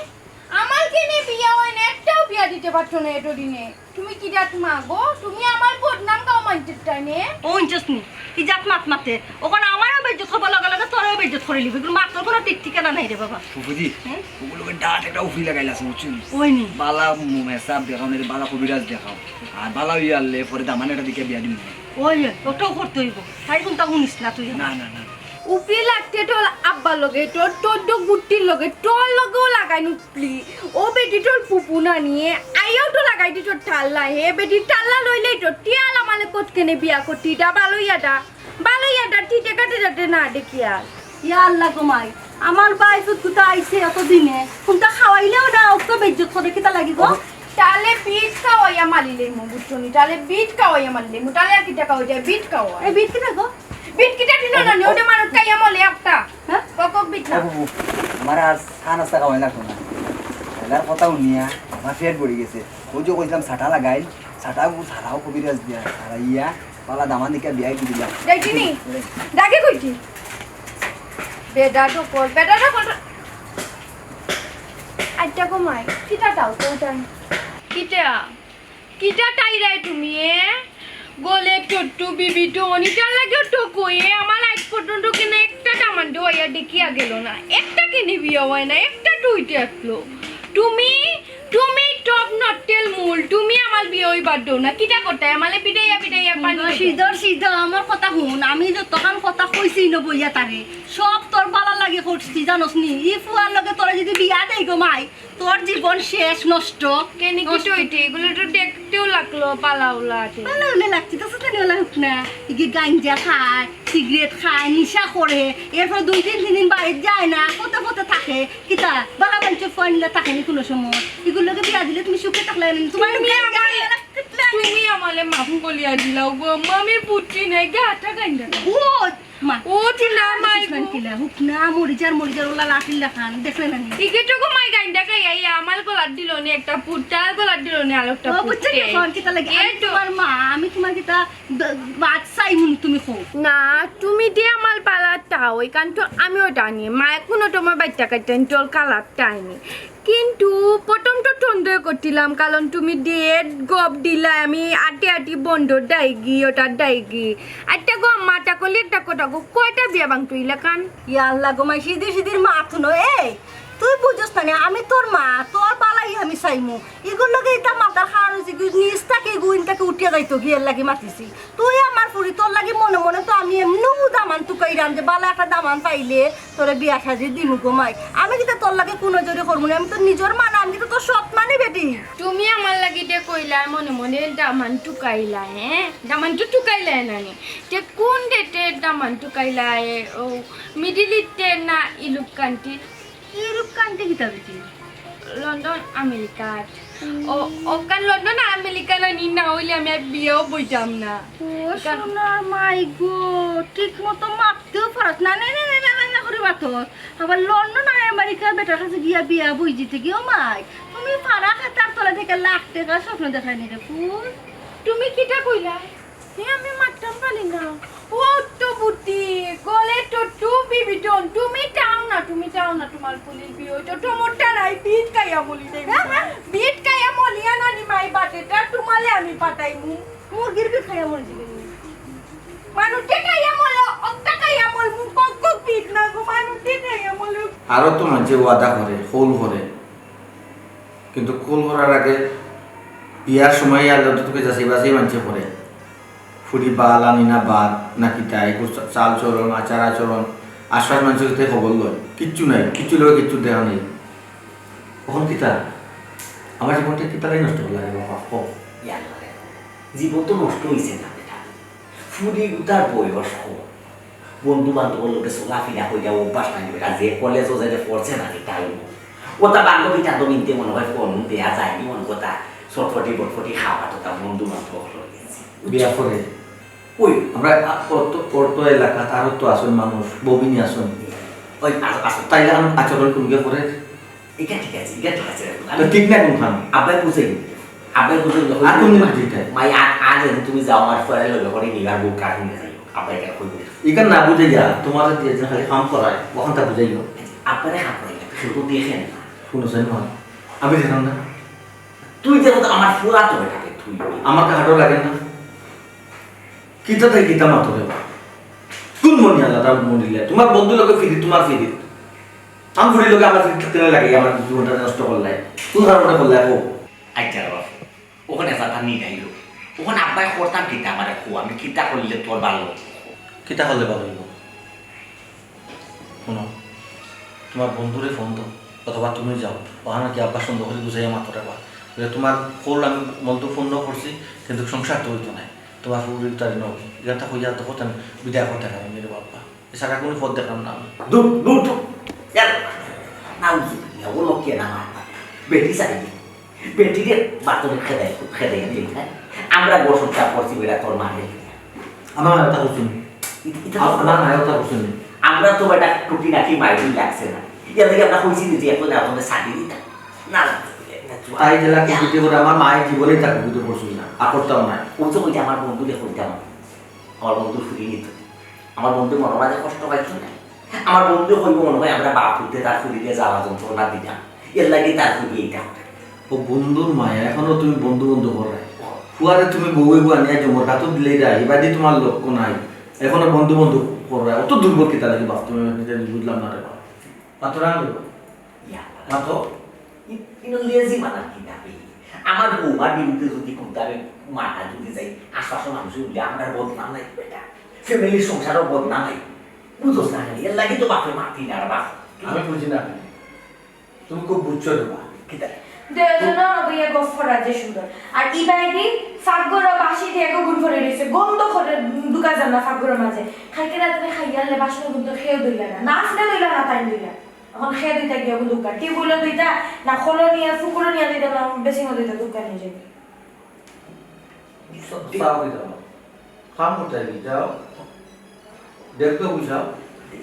আমার কেনে বিয়া অয় না? একটাও বিয়া দিতে পারতো না এত দিনে। তুমি কি জাত মা গো? তুমি আমার বদনাম গাও মানতে চাই নে? ও ইঞ্চস নি, কি জাত মাত মাতে? অখন আমারও বেইজ্জত হবার লগে লগে তোরও বেইজ্জত করিলিবো। ইগুর মাতর কুনু ঠিক ঠিকানা নাই রে বাবা। ফুফুজি, হুম? ওগুলোকে ডাট একটা উফরি লাগাইলা আছে, বুঝছো নি? ওই নি। বালা মেসাব দেখাও, নাইলে বালা কবিরাজ দেখাও। আর বালা অইয়া আনলে পরে দামান একটা দিকে বিয়া দিমু। ওই, ওটাও করতে অইবো। তাই কুন্তা হুনিস না তুই। না, না, না। উপরে লাগতে তোর আব্বার লগে, তোর তোর গুট্টির লগে, তোর লগেও লাগাই নুকলি। ও বেটি তোর ফুফু না নিয়ে, আইয়াও তো লাগাই দি তোর টাল্লা। হে বেটি টাল্লা লইলেই তো টিয়াল আমালে কত কেনে বিয়া করতি, ইটা বালইয়াটা, বালইয়াটা টিটে কাটে যাতে না দেখি আর। ইয়া আল্লাহ গো মাই, আমার বাইফুত কুতা আইছে অত দিনে, কুন্তা খাওয়াইলেও না, অত বেইজ্জত করে কিতা লাগি গো? তাহলে বিট খাওয়াইয়া মালিলে মু, বুঝছো নি? তাহলে বিট খাওয়াইয়া মালিলে মু, তাহলে আর কিতা খাওয়া যায়? বিট খাওয়া। এই বিট কিতা গো? বিট কিতা দিন না, ওটা মানুষ খাইয়া মলে একটা। হ্যাঁ? কক কক বিট না। ও বাবু, আমার আর চা নাস্তা খাওয়াই লাগতো না। এলার কথা হুনিয়া আমার পেট ভরি গেছে। ওই যে কইছিলাম চাটা লাগাইল, চাটা ও সারাও কবিরাজ দিয়া, সারাইয়া, পালা দামান দিকে বিয়াই দিলাম। দেখি নি? দেখে কইছি। বেটা তো কর, বেটা তো কর। আচ্ছা গো মাই, কিতা দাও তো উঠান। কিতা? কিতা তাইরায় তুমি, এ? গলে টট্টু বিবি তো অনিটার লাগেও তো কই, এ? আমার আজ পর্যন্ত কেনে একটা দামান দেওয়াইয়া দেখিয়া গেল না, একটা কেনে বিয়া অয় না, একটা তো অইতে আসলো। তুমি, তুমি টপ নটেল মূল, তুমি আমার বিয়া অইবার দেও না, কিতা করতায়? আমারে পিটাইয়া পিটাইয়া পানি সিধর সিধর সিধর আমার কথা হুন, আমি যতখান কথা কইছি না বইয়া তারে, সব তোর বালা লাগি করছি, জানোস নি? ই ফুয়ার লগে তোরে যদি বিয়া দেই গো মাই, তোর জীবন শেষ, নষ্ট। কেনে কি নষ্ট। তো অইতে? এগুলো তো দেখতেও লাগলো, পালাউলা আছে। পালাউলা লাগছে, তো সুতানি ওলা হুক না। ইগে গাঞ্জা খায়, সিগারেট খায়, নিশা করে, এরপর দুই দিন, তিন দিন বাড়িত যায় না, পথে পথে থাকে। কিতা? বালা মানষে ফোন নিলে থাকে নি কুনু সময়। এগুলোকে বিয়া দিলে তুমি সুখে থাকলে না। তোমার তুমি গাঞ্জা আমার, খাইলে না, কিতলা তুমি আমারে মাফ করিয়া দিলাও গো আম্মা, আমি বুঝছি না, গাটা গাঞ্জা খায়। ও, মা। ও, তুই না, মাই গো। কিলা, হুক না, মরি যার, মরি যার, ওলা লাঠির লাখান, দেখলে না নি? ইগে তো গো মাই গাইন্দা খাই, আই আমার গলাত দিল নি একটা পুট্টা, আর গলাত দিল নি আর একটা ও, বুঝছে কি, পুট্টা। ফোন কিতা লাগে? এ আমি তো। তোমার মা, আমি তোমার কিতা দ-, বাদ চাই হুন তুমি কও। না, তুমি দে আমার পালাত তাও, এখান তো আমিও টানি। মায়ে কুনু তোমার বাইচ্চা কাচ্চা তোর কালাত টাইনি। কিন্তু প্রথম তো সন্দেহ করছিলাম, কারণ তুমি ডেট গপ দিলা, আমি আটি আটি বন্ধ ডাইগি, ওটা ডাইগি। আচ্ছা গো, মাথা কলি একটা কথা গো, কয়টা বিয়া ভাঙতো ইলাখান? ইয়া আল্লাহ গো, মাই সিধি সিধির মাত হুনো, এই, তুই বুঝস না নি, আমি তোর মা, তোর বালাই আমি চাইমু। ইগুর লগে ইতা মাতার কারণ অইছে কি, নিজ থাকি ইগু ইন থাকি উঠিয়া যাইতো গি, এর লাগি মাতিছি। তুই আমার ফুরি, তোর লাগি মনে মনে তো আমি এমনেউ দামান টুকাইরাম যে বালা একটা দামান পাইলে তোরে বিয়া শাদি দিমু গো মাই। আমি কিতা তোর লাগি কুনজরি করমু নি? আমি তো নিজর মা না, আমি কিতা তোর সৎ মা নি বেটি? তুমি আমার লাগি দে কইলা মনে মনে দামান টুকাইলা, হ্যাঁ? দামান তো টুকাইলা না নি? তে কুন দেশর দামান টুকাইলা, এ, ও, মিডিল ইস্টর না ইউরোপ কান্ট্রি? ইউরোপ কান্ট্রি কিতা বেটি? London, America. ও, ওখান লন্ডন আর আমেরিকা না নি, না অইলে আমি আর বিয়াও বইতাম না। ও সোনার মাই গো, ঠিক মতো মাততেও পারস না, না, না, না, না, না, না করি মাতস। আবার লন্ডন আর আমেরিকার বেটার কাছে গিয়া বিয়া বই জিতে গিয়ে, ও মাই, তুমি ফারা খাতার তলা থেকে লাখ টাকার স্বপ্ন দেখায় নি রে ফুল। তুমি কিতা কইলা? হে, আমি মাততাম পারি না। ও তো বুদ্ধি, গলে তো টু বিবিটন, তুমি টাও না, তুমি টাও না, তোমার ফুলির বিয়ে তো তোমারটা নাই, বিট খাইয়া মলি দেব। হ্যাঁ, হ্যাঁ। বিট খাইয়া মলিয়া নানি মাই বাটেটা, তোমালে আমি পাঠাইমু। মুরগির বিট খাইয়া মলি দিবি। মানুষে খাইয়া মলো, অক্টা খাইয়া মলমু, কক কক বিট না গো, মানুষে খাইয়া মলো। আরো তো মানষে ওয়াদা করে, কৌল করে, কিন্তু কৌল করার আগে বিয়ার সময় আল্লাহ তো তোকে যাচাই বাছাই মানষে করে। ফুরি বালা নি না বাদ না কিতা, এগুর চা-, চাল চলন, আচার আচরণ, আশপাশ মানষর সাথে খবর লয়। কিচ্ছু নাই, কিচ্ছু লয়, কিচ্ছু দেখা নেই। অখন কিতা? আমার জীবনটা কিতা লাগি নষ্ট করলা রে বাবা? কও। ইয়াল্লা রে, জীবন তো নষ্ট হইছে না বেটা। ফুরি গুতার বয়স কম। বন্ধু বান্ধবর লগে চলাফিরা কইরা অভ্যাস নাই বেটা। যে কলেজও যাইতে পড়ছে না রে তাই। ওটা বান্ধবী টান্ধবী ইনতে মনে হয় ফোন দেয়া যায়নি, মনে কথা ছটফটি বটফটি খাওয়া তো তার বন্ধু বান্ধব হলো গেছে। বিয়া করে। ওই। আমরা আ-, অত, অত এলাকা তারও তো আসল মানুষ, ববিনী আসল। ওই আস-, আসল। তাইলে আমি আচরণ কোনকে করে? এটা ঠিক আছে, এটা ঠিক আছে। তো ঠিক না কোনখান? আব্বাই বুঝাই। আব্বাই বুঝাই। আর কোন দিন ঠিক আছে? মাই, আ-, আজ যদি তুমি যাও আমার ফোয়ারে লগে করে নিবার বউ কার নিয়ে যাই। আব্বাই এটা কইব। এখান না বুঝে যা, তোমার যে একজন খালি কাম করায়, ওখানটা বুঝাইও। আব্বারে কাম করাই না, শুধু দেখেন না। শুনো, শুনো, আমি দেখলাম না। তুই দেখো তো আমার ফুয়া তো বেটাকে তুই। আমার কাহারও লাগে না। কিতা তাই কিতা মাতো রে? কোন মনি আল্লাহ তার মনিলে? তোমার বন্ধু লগে ফিরি, তোমার ফিরি। আমি ফুরির লগে আমার ফিরি থাকতে না লাগে, আমার জীবনটা নষ্ট করলাই। কোন কারণে করলাই, কও? আচ্ছা বাবা, ওখানে যাতা নিয়ে যাইল। ওখানে আব্বাই করতাম কিতা আমারে কও, আমি কিতা করলে তোর ভালো? কিতা করলে ভালো হইব? শুনো, তোমার বন্ধুরে ফোন দাও, অথবা তুমি যাও, ওখানে কি আব্বা সুন্দর করে বুঝাইয়া মাতো রাখবা। বলে, তোমার কল আমি মলতো ফোন না করছি, কিন্তু সংসার তো হইতো নাই। তোমার ফুরির তারি নবী, এটা কইয়া তো কথা বিদায় করতে পারি মেরে বাবা। এছাড়া কোনো পথ দেখলাম না আমি। দূর, দূর, দূর। ইয়ার, না উচিত, না, ও লোককে না মার। বেটি চাই। বেটিরে বাতরে খেদাই, খেদাই দিই, হ্যাঁ? আমরা গোসল চা করছি বেটা তোর মারে। আমার মায়ে ওটা করছে নি। ইত-, ইতা আম-, আমার মায়ে ওটা করছে নি। আমরা তো বেটা টুকি নাকি মাইরি লাগছে না। এর লাগি আমরা কইছি যে এখন আপনাদের শাদি দিতাম। না, না, না, তাই জেলা হ্যাঁ। কুকুরটি করে আমার মায়ের জীবনে তা কুকুরটি করছিল না। আর করতাম না। ও তো কইছে আমার বন্ধুরে কইতাম। আমার বন্ধু ফুরি নিত। আমার বন্ধু মনে মাঝে কষ্ট পাইতো না। আমার বন্ধু কইব মনে হয় আমরা বাপ হইতে তার ফুরিরে জ্বালা যন্ত্রণা দিতাম। এর লাগি তার ফুরি এটা করে। ও বন্ধুর মায়া, এখনো তুমি বন্ধু বন্ধু করো। ফুয়ারে তুমি বউ বউ আনিয়া জমর কাতো দিলে রা, এবাদি তোমার লক্ষ্য নাই। এখনো বন্ধু বন্ধু করো, অত দুর্বল কিতা লাগে বাপ, তুমি এটা বুঝলাম না রে বাপ। মাতো রাখবে। ইয়া। মাতো। ই-, ইনো লেজি মানার কি দাবি? আমার বৌমার বিরুদ্ধে যদি কোনটা আমি মাথা যদি যাই, আশপাশের মানুষ উঠলে আমার আর বদনাম নাই বেটা। ফ্যামিলির সংসারও বদনাম নাই। বুঝোস না কেন? এর লাগি তো বাপে মাতি না রে বাপ। আমি বুঝি না কেন? তুমি খুব বুঝছো রে মা। কিতা? দুইজনে অনবইয়া গফ করার যে সুন্দর। আর ই বাইদি ফাঁকগড়া বাসি দিয়ে এক গুণ করে রয়েছে। গন্ধ করে ঢুকা যান না ফাঁকগড়ার মাঝে। খাইতে রাতে খাইয়ালে বাসন কিন্তু খেয়েও দইলা না। না আসলে দইলা না তাই দইলা। এখন খেয়ে দিতে গিয়ে দুঃখ। টিউবওয়েলও দুইটা, না খোলো নিয়ে, পুকুরও নিয়ে দিতে, না বেশি মতো দিতে দুঃখ নিয়ে যাবে। সত্যি। চাও কি যাও? কাম করতে যাবি, যাও। দেখতে বুঝাও।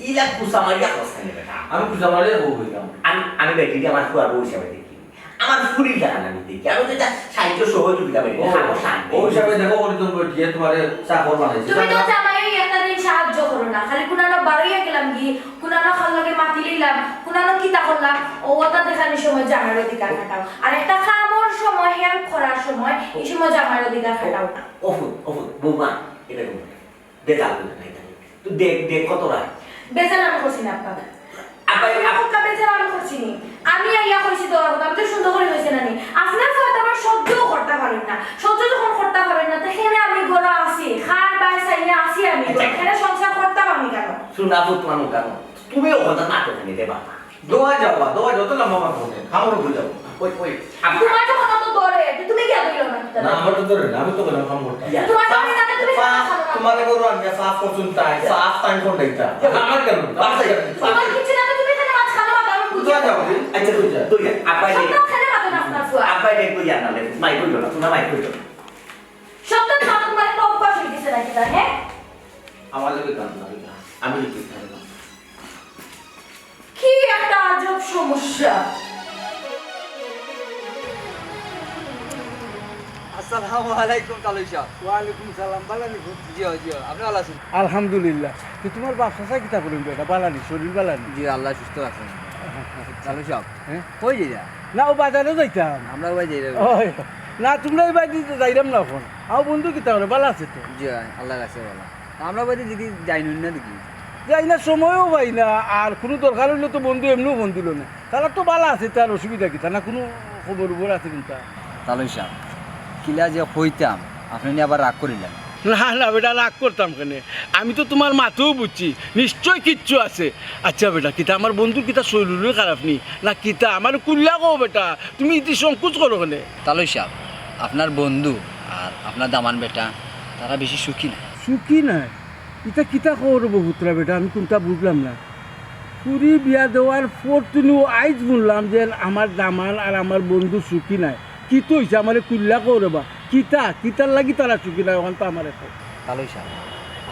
ইলা কুসা মারিয়া কস কেন বেটা? আমি কুসা মারিয়া বউ হইলাম। আমি, আমি বেটিকে আমার ফুয়ার বউ হিসাবে দেখি। আমার ফুরির লাখান আমি দেখি। আমি তো এটা সাহায্য সহযোগিতা বেটি। ও, আমার শান্তি। ও হিসাবে দেখো, ওর জন্য বেটিয়ে তোমারে চাকর বানাইছে। তুমি তো জামাইও একটা দিন সাহায্য করো না, খালি কুনানো বারইয়া গেলাম গি, কুনানো খাল লগে মাতি লইলাম, কুনানো কিতা করলাম, ও ওটা দেখানোর সময় জামাইর অধিকার খাটাও। আর একটা কামর সময়, হেল্প করার সময়, এই সময় জামাইর অধিকার খাটাও না। ওফো, ওফো, বৌমা, এটা বৌমা। বেজাল করে নাই তাহলে। তুই দেখ, দেখ কত রায়। বেজাল আমি করছি না, আব্বা। আব্বাই, আমি আব- মুখ কাপড়ে যে আমি করছি নি। আমি আইয়া কইছি তো কথা, আমি তো সুন্দর করি কইছি না নি। আপনার ফুয়া তো আমার সহ্যও করতা পারইন না। সহ্য যখন করতা পারইন না, তো কেনে আমি ঘরো আছি? কার বায় চাইয়া আছি আমি? আচ্ছা। কেনে সংসার করতাম আমি কেনে? শুন, আপু, তোমার মুখ কানো। তুমিও কথা না করে নিতে পারবা। দোয়া যাওয়া, দোয়া যত লম্বা মাথা হবে, খামড় ভুল যাবো। ওই, ওই, আপ- তোমার যখন অত ধরে, তো তুমি কি আদৌ না? না, আমার তো ধরে না, আমি তো বললাম খামড়টা। ইয়া। তোমার সাফ, ধরে না, তো তুমি সাফ, খামড়। তোমার ঘরো আমি সাফ করছুন তাই, সাফ তাই কোন দায়িত্ব? আমার কেন? আমার দায়িত্ব। তোমার কিছু না, তো তুমি এখানে মাছ খালো, আমি বুঝি। দোয়া যাও, আচ্ছা, তুই যা। তুই যা। আব্বাই নেই। সব খালে মাথা নষ্ট না, ফুয়া। আব্বাই নেই, তুই যা না, লে। মাই কইলো না, তোমরা মাই কইলো না। সব তো তোমার, তোমার একটা অভ্যাস হয়ে গেছে নাকি, তাই, হ্যাঁ? আমার লগে কাম না, আমি লিখে খাই না। কি একটা আজব সমস্যা। আসসালামু আলাইকুম তালুই সাহেব। ওয়ালাইকুম সালাম, বালা নি? জি, জি, আপনি ভালা আছইন? আলহামদুলিল্লাহ। তো তোমার বাপ চাচা কিতা করেন বেটা? বালা নি, শরীর বালা নি? জি, আল্লাহ সুস্থ রাখছেন। তালুই সাহেব, হ্যাঁ? কই যাইরা? না, ও বাজারে যাইতাম। আমরা ওই যাইরা। ওই, না, তোমরা এই বাড়িতে যাইরাম না এখন। আমার বন্ধু কিতা করে? বালা আছে তো? জি, আল্লাহ রাখছে বালা। আমরা বাড়ি যদি যাই না দেখি। যাই না, সময়ও পাই না। আর কোনো দরকার হইলে তো বন্ধু এমনিও ফোন দিল না। তারা তো বালা আছে, তার অসুবিধা কিতা? না কোনো খবর উবর আছে কিতা? তালুই সাহেব, কিলা যে কইতাম, আপনি নিয়ে আবার রাগ করিলেন। না, না বেটা, রাগ করতাম কেনে? আমি তো তোমার মাতেও বুঝছি, নিশ্চয় কিচ্ছু আছে। আচ্ছা বেটা, কিতা আমার বন্ধুর কিতা শরীর খারাপ নি? না কিতা? আমারে খুলিয়া কও বেটা, তুমি ইতি সংকোচ করো কেনে? তালুই সাহেব, আপনার বন্ধু আর আপনার দামান বেটা, তারা বেশি সুখী না। সুখী নায়? ইতা কিতা কও রে বপুতরা বেটা, আমি কুনটা বুঝলাম না। ফুরি বিয়া দেওয়ার পর তুনিও আইজ শুনলাম যে আমার দামান আর আমার বন্ধু সুখী নায়। কিতা অইছে আমারে খুলিয়া কও রে বা? কিতা, কিতার লাগি তারা সুখী নায়, অখান তো আমারে কও। তালুই সাহেব,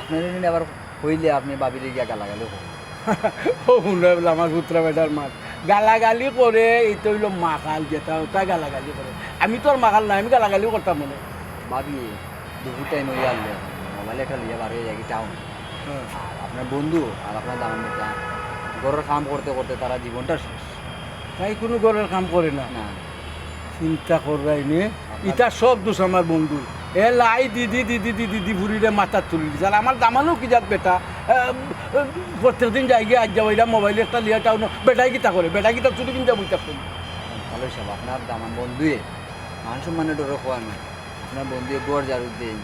আপনারে নিয়ে আবার কইলে আপনি ভাবিরে গিয়া গালাগালি করবেন। ও হুনো, আমার পুতরা বেটার মাত। গালাগালি করে, ইতা অইলো মাখাল, যেটা ওটা গালাগালি করে। আমি তো আর মাখাল না, আমি গালাগালি করতাম মনে। ভাবি, দুপুর টাইম অইয়া আনলে, মোবাইল একটা লইয়া বার অইয়া যাই টাউন। হ্যাঁ। আর আপনার বন্ধু আর আপনার দামান বেটা ঘরর কাম করতে করতে তারা জীবনটা শেষ। তাই কোনো ঘরর কাম করে না? না। চিন্তা কররায় নি, আপনার ইতা সব দোষ আমার বন্ধু। এ লাই দিদি, দিদি, দিদি, দিদি ফুরিরে মাথাত তুলি দিছে। আর আমার দামানও কি জাত বেটা, এ, এ, প্রত্যেক দিন যাই গিয়া আজ যাও, এরা মোবাইল একটা লিয়া টাউন, বেটায় কিতা করে, বেটায় কিতা চুরি কিনতে বইতা করে। তালুই সাহেব, আপনার দামান বন্ধুয়ে মান সম্মানে ডরে খোয়া না। আপনার বন্ধুয়ে ঘর ঝাড়ু দেইন,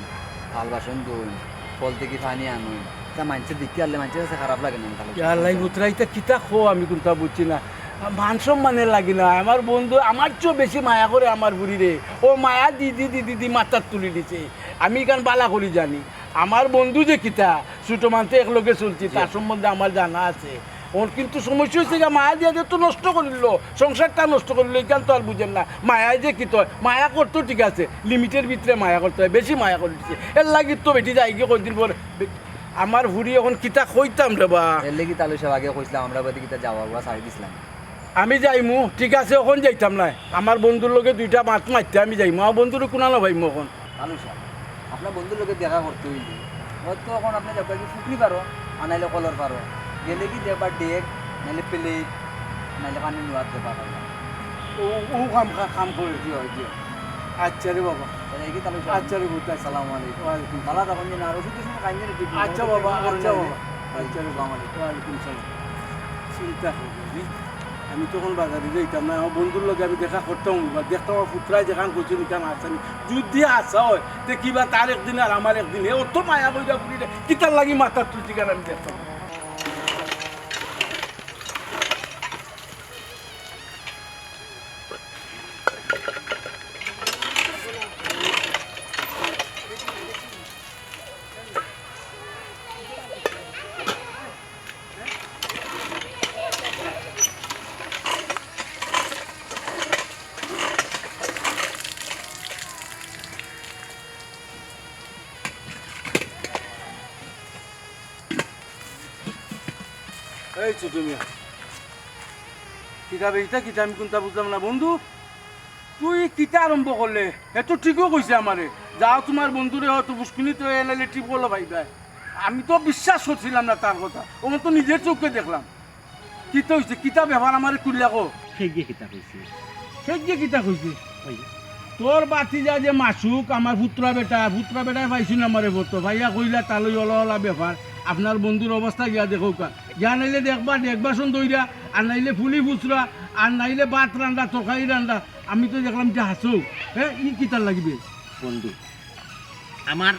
থাল বাসন ধইন, কল থাকি পানি আনইন। তা মানষে দেখতে পারলে মানষর কাছে খারাপ লাগে না, তালুই সাহেব? ইয়াল্লাই বুতরা, ইতা কিতা কও, আমি কুনটা বুঝছি না। মান সম্মানে লাগি না, আমার বন্ধু আমার চেয়েও বেশি মায়া করে আমার ফুরিরে। ও মায়া দি দি দি দি দি মাথাত তুলি দিছে। আমি ইখান বালা করি জানি, আমার বন্ধু যে কিতা, ছোট মানতে একলগে চলছি, জি। তার সম্বন্ধে আমার জানা আছে। ওর কিন্তু সমস্যা অইছে গিয়া, মায়া দিয়া যে তো নষ্ট করিল, সংসারটা নষ্ট করিল, ইখান তো আর বুঝেন না। মায়ায় যে কিতা অয়, মায়া করতো ঠিক আছে, লিমিটের ভিতরে মায়া করতে হয়, বেশি মায়া করি দিছে। এর লাগি তো বেটি যাইগি কয়দিন পর। বে-, আমার ফুরি এখন কিতা কইতাম রে বা। এর লাগি তালুই সাহেব আগে কইছিলাম, আমরা বাদে কিতা যাওয়া আওয়া ছাড়ি দিছিলাম। আমি যাইমু, ঠিক আছে, অখন যাইতাম নায়। আমার বন্ধুর লগে দুইটা মাত মাততে আমি যাইমু। আমার বন্ধুরে কুনানো পাইমু অখন? তালুই সাহেব, আপনার বন্ধুর লগে দেখা করতে অইলে হয়তো অখন আপনি যাবা কি পুকুরি পারো, আর নাইলে কলর পারো। গেলে কি দেখবা ডেক, নাইলে প্লেট, নাইলে পানি নেওয়ার দেখবা পারবা। ও, ও কাম, কা-, কাম করে। জি অয়, জি অয়। আচ্ছা রে বাবা। তাহলে কি তালুই সাহেব? আচ্ছা রে বাবা। আসসালামু আলাইকুম। ওয়ালাইকুম। ভালা থাকইন যে না, আর ওষুধ টষুধ খাইন যে না, ঠিক মতো আচ্ছা বাবা, খাইন যে আচ্ছা না। বাবা। আচ্ছা রে বাবা। আসসালামু আলাইকুম। ওয়ালাইকুম সালাম। চিন্তা করো, জি। আমি তখন বাজারে যাইতাম না, আমার বন্ধুর লগে আমি দেখা করতাম, বা দেখতাম আমার পুতরায় যেখান কইছে নিখান আছে নি। যদি আসা হয়, তে কিবা তার একদিন আর আমার একদিন, হে অত মায়া কইরা ফুরিরে, কিতার লাগি মাথাত তুলছি কেন আমি দেখতাম। এই ছোট মিয়া, কিতা বে, ইটা কিতা আমি কুনটা বুঝলাম না বন্ধু। তুই কিতা আরম্ভ করলে? হে তো ঠিকও কইছে আমারে, যাও তোমার বন্ধুরে হয়তো ফুসকুনিত অইয়া নাইলে টিপ কলো পাইবায়। আমি তো বিশ্বাস করছিলাম না তার কথা, ও তো নিজের চোখে দেখলাম। কিতা অইছে? কিতা ব্যাপার আমারে খুলিয়া কও। হে গিয়ে কিতা কইছে? হে গিয়ে কিতা কইছে? ওই। তোর বাতিজা যে মাসুক, আমার পুতরা বেটা, পুতরা বেটায় পাইছইন আমারে ফটো, পাইয়া কইলা তালই অলা অলা ব্যাপার, আপনার বন্ধুর অবস্থা গিয়া দেখউক্কা। গিয়া নাইলে দেখবা, ডেক বাসন ধইরা আর নাইলে ফুলি ফুচরা, আর নাইলে ভাত রান্দা, তরকারি রান্দা। আমি তো দেখলাম যে হাসো, হ্যাঁ, ই কিতার লাগি বে? বন্ধু, আমার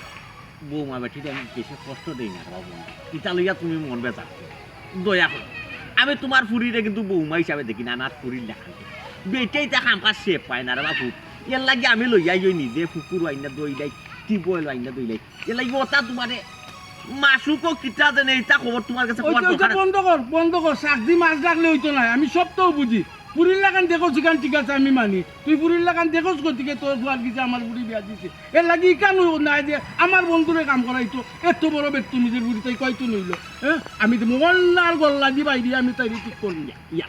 বৌমা বেটিরে আমি বেশি কষ্ট দেই না রে বাবা বন্ধু। ইতা লইয়া তুমি মন বেজার করো না। দয়া করো। আমি তুমার ফুরিরে কিন্তু বৌমা হিসাবে দেখি না, আমার ফুরির লাখান দেখি। বেটিয়ে ইতা কাম কাজ শেপ পায় না রে বাপু। এর লাগি আমি লইয়া আই নিজে পুকুর আইনা দইলাই, টিউবওয়েল আইনা দইলাই। এর লাগি ওটা তুমারে মাসুকও কিতা জানে, ইতা খবর তুমার গেছে ওই যে, কওয়ার ওই যে দরকার আছে। বন্ধ কর, বন্ধ কর। শাকদি মাছ ডাকলে অইতো নায়, আমি সবতাউ বুঝি। ফুরির লাখান দেখোস ইখান ঠিক আছে, আমি মানি। তুই ফুরির লাখান দেখোস গতিকে তোর ফুয়ার গেছে আমার ফুরি বিয়া দিছে। এর লাগি ইখান অইবো নায় যে আমার বন্ধুরে কাম করাইতো, এত বড় বেত্তমিজের ফুরি তাই কয়তো নইলো। হ্যাঁ, আমি তো মোহনার গল্লা দি বাইরে আমি তাইরে ঠিক করমু। ইয়া,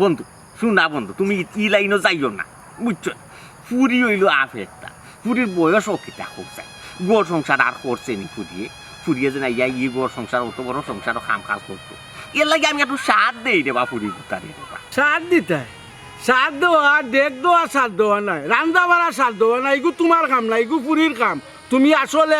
বন্ধু, হুনো না বন্ধু, তুমি ই লাইনো যাইও না, বুঝছো? ফুরি অইলো আফ একটা, ফুরির বয়সও কিতা কও চাই, ঘর সংসার আর করছে নি ফুরিয়ে, ফুরিয়ে যে না ইয়া ই ঘর সংসার, অত বড় সংসারও কাম কাজ করতো, এর লাগি আমি একটু সাথ দেই রে বা ফুরি গুতারে রে বা। সাথ দিতায়? সাথ দেওয়া, ডেক দেওয়া সাথ দেওয়া নায়, রান্দা বাড়া সাথ দেওয়া নায়, ইগু তুমার কাম নায়, ইগু ফুরির কাম। তুমি আসলে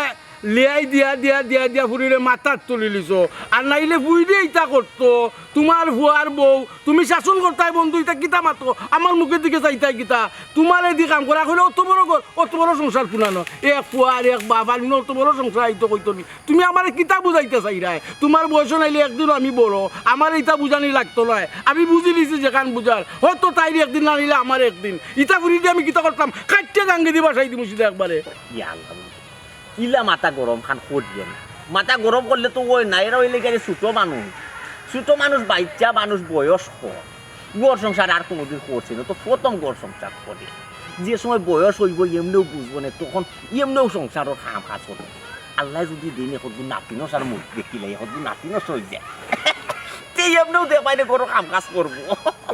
লিয়াই দিয়া, দিয়া, দিয়া, দিয়া ফুরিরে মাথাত তুলিলিছো। আর নাইলে ফুরিয়ে ইতা করতো, তুমার ফুয়ার বউ, তুমি শাসন করতায় বন্ধু, ইতা কিতা মাতো? আমার মুখের দিকে চাইতায় কিতা? তুমারে দি কাম করা অইলে অত বড় ঘর, অত বড় সংসার পুনানো। এক ফুয়া আর এক বাপ, আর অত বড় সংসার আইতো কইতো নি। তুমি আমারে কিতা বুঝাইতায় চাইরায়? তুমার বয়সও নাইলে একদিনও আমি বড়, আমারে ইতা বুঝানি লাগতো নায়। আমি বুঝিলিছি যেখান বুঝার, হয়তো তাইর একদিন না নিলে আমার একদিন। ইতা ফুরিদি আমি কিতা করতাম? কাইট্টা গাঙ্গি দি বাসাই দিমু সিধা একবারে। ইয়া আল্লাহ। ইলা মাথা গরম খান করিও না। মাথা গরম করলে তো অয় না, এরা অইলে গিয়া ছোট মানুষ। ছোট মানুষ, বাইচ্চা মানুষ, বয়স কম। ঘর সংসার আর কুনুদিন করছে না, তো প্রথম ঘর সংসার করে। যে সময় বয়স অইবো, এমনেউ বুঝবো না, তখন এমনেউ সংসারর কাম কাজ করবো। আল্লায় যুদি দেইন, একগু নাতিনর মুখ দেখিলাই, একগু নাতিনর অই যায়। তে এমনেউ দেখবায় না, ঘরর কাম কাজ করবো।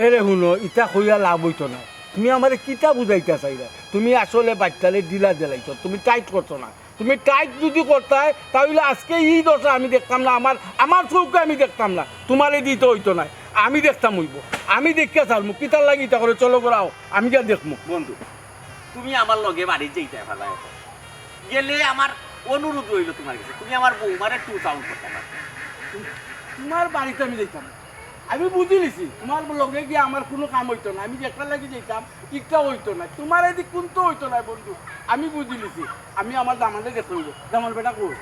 এরে হুনো, ইতা কইয়া লাভ অইতো না। তুমি আমারে কিতা বুঝাইতায় চাইরায়? তুমি আসলে বাইচ্চারে ঢিলা দিলাইছো, তুমি টাইট করছো না। তুমি টাইট যুদি করতায়, তা অইলে আজকে ই দশা আমি দেখতাম না, আমার, আমার চউখে আমি দেখতাম না। তুমারে দি তো অইতো নায়, আমি দেখতাম অইবো। আমি দেখিয়া ছাড়মু, কিতার লাগি ইতা করো, চলো ঘরো আও, আমি গিয়া দেখমু। বন্ধু, তুমি আমার লগে বাড়িত যাইতায় পারলায় অখন। গেলে আমার অনুরোধ রইলো তুমার গেছে, তুমি আমার বৌমারে একটু সাউন্ড করতায় পারো। তুমার বাড়িত আমি যাইতাম না। আমি বুঝিলিছি, তুমার লগে গিয়া আমার কুনু কাম অইতো না। আমি যেটার লাগি যাইতাম, ইটা অইতো না। তুমারেদি কুন্তা অইতো না, বন্ধু। আমি বুঝিলিছি, আমি আমার দামান্দরে দেখতাম অইবো। দামান বেটা কই?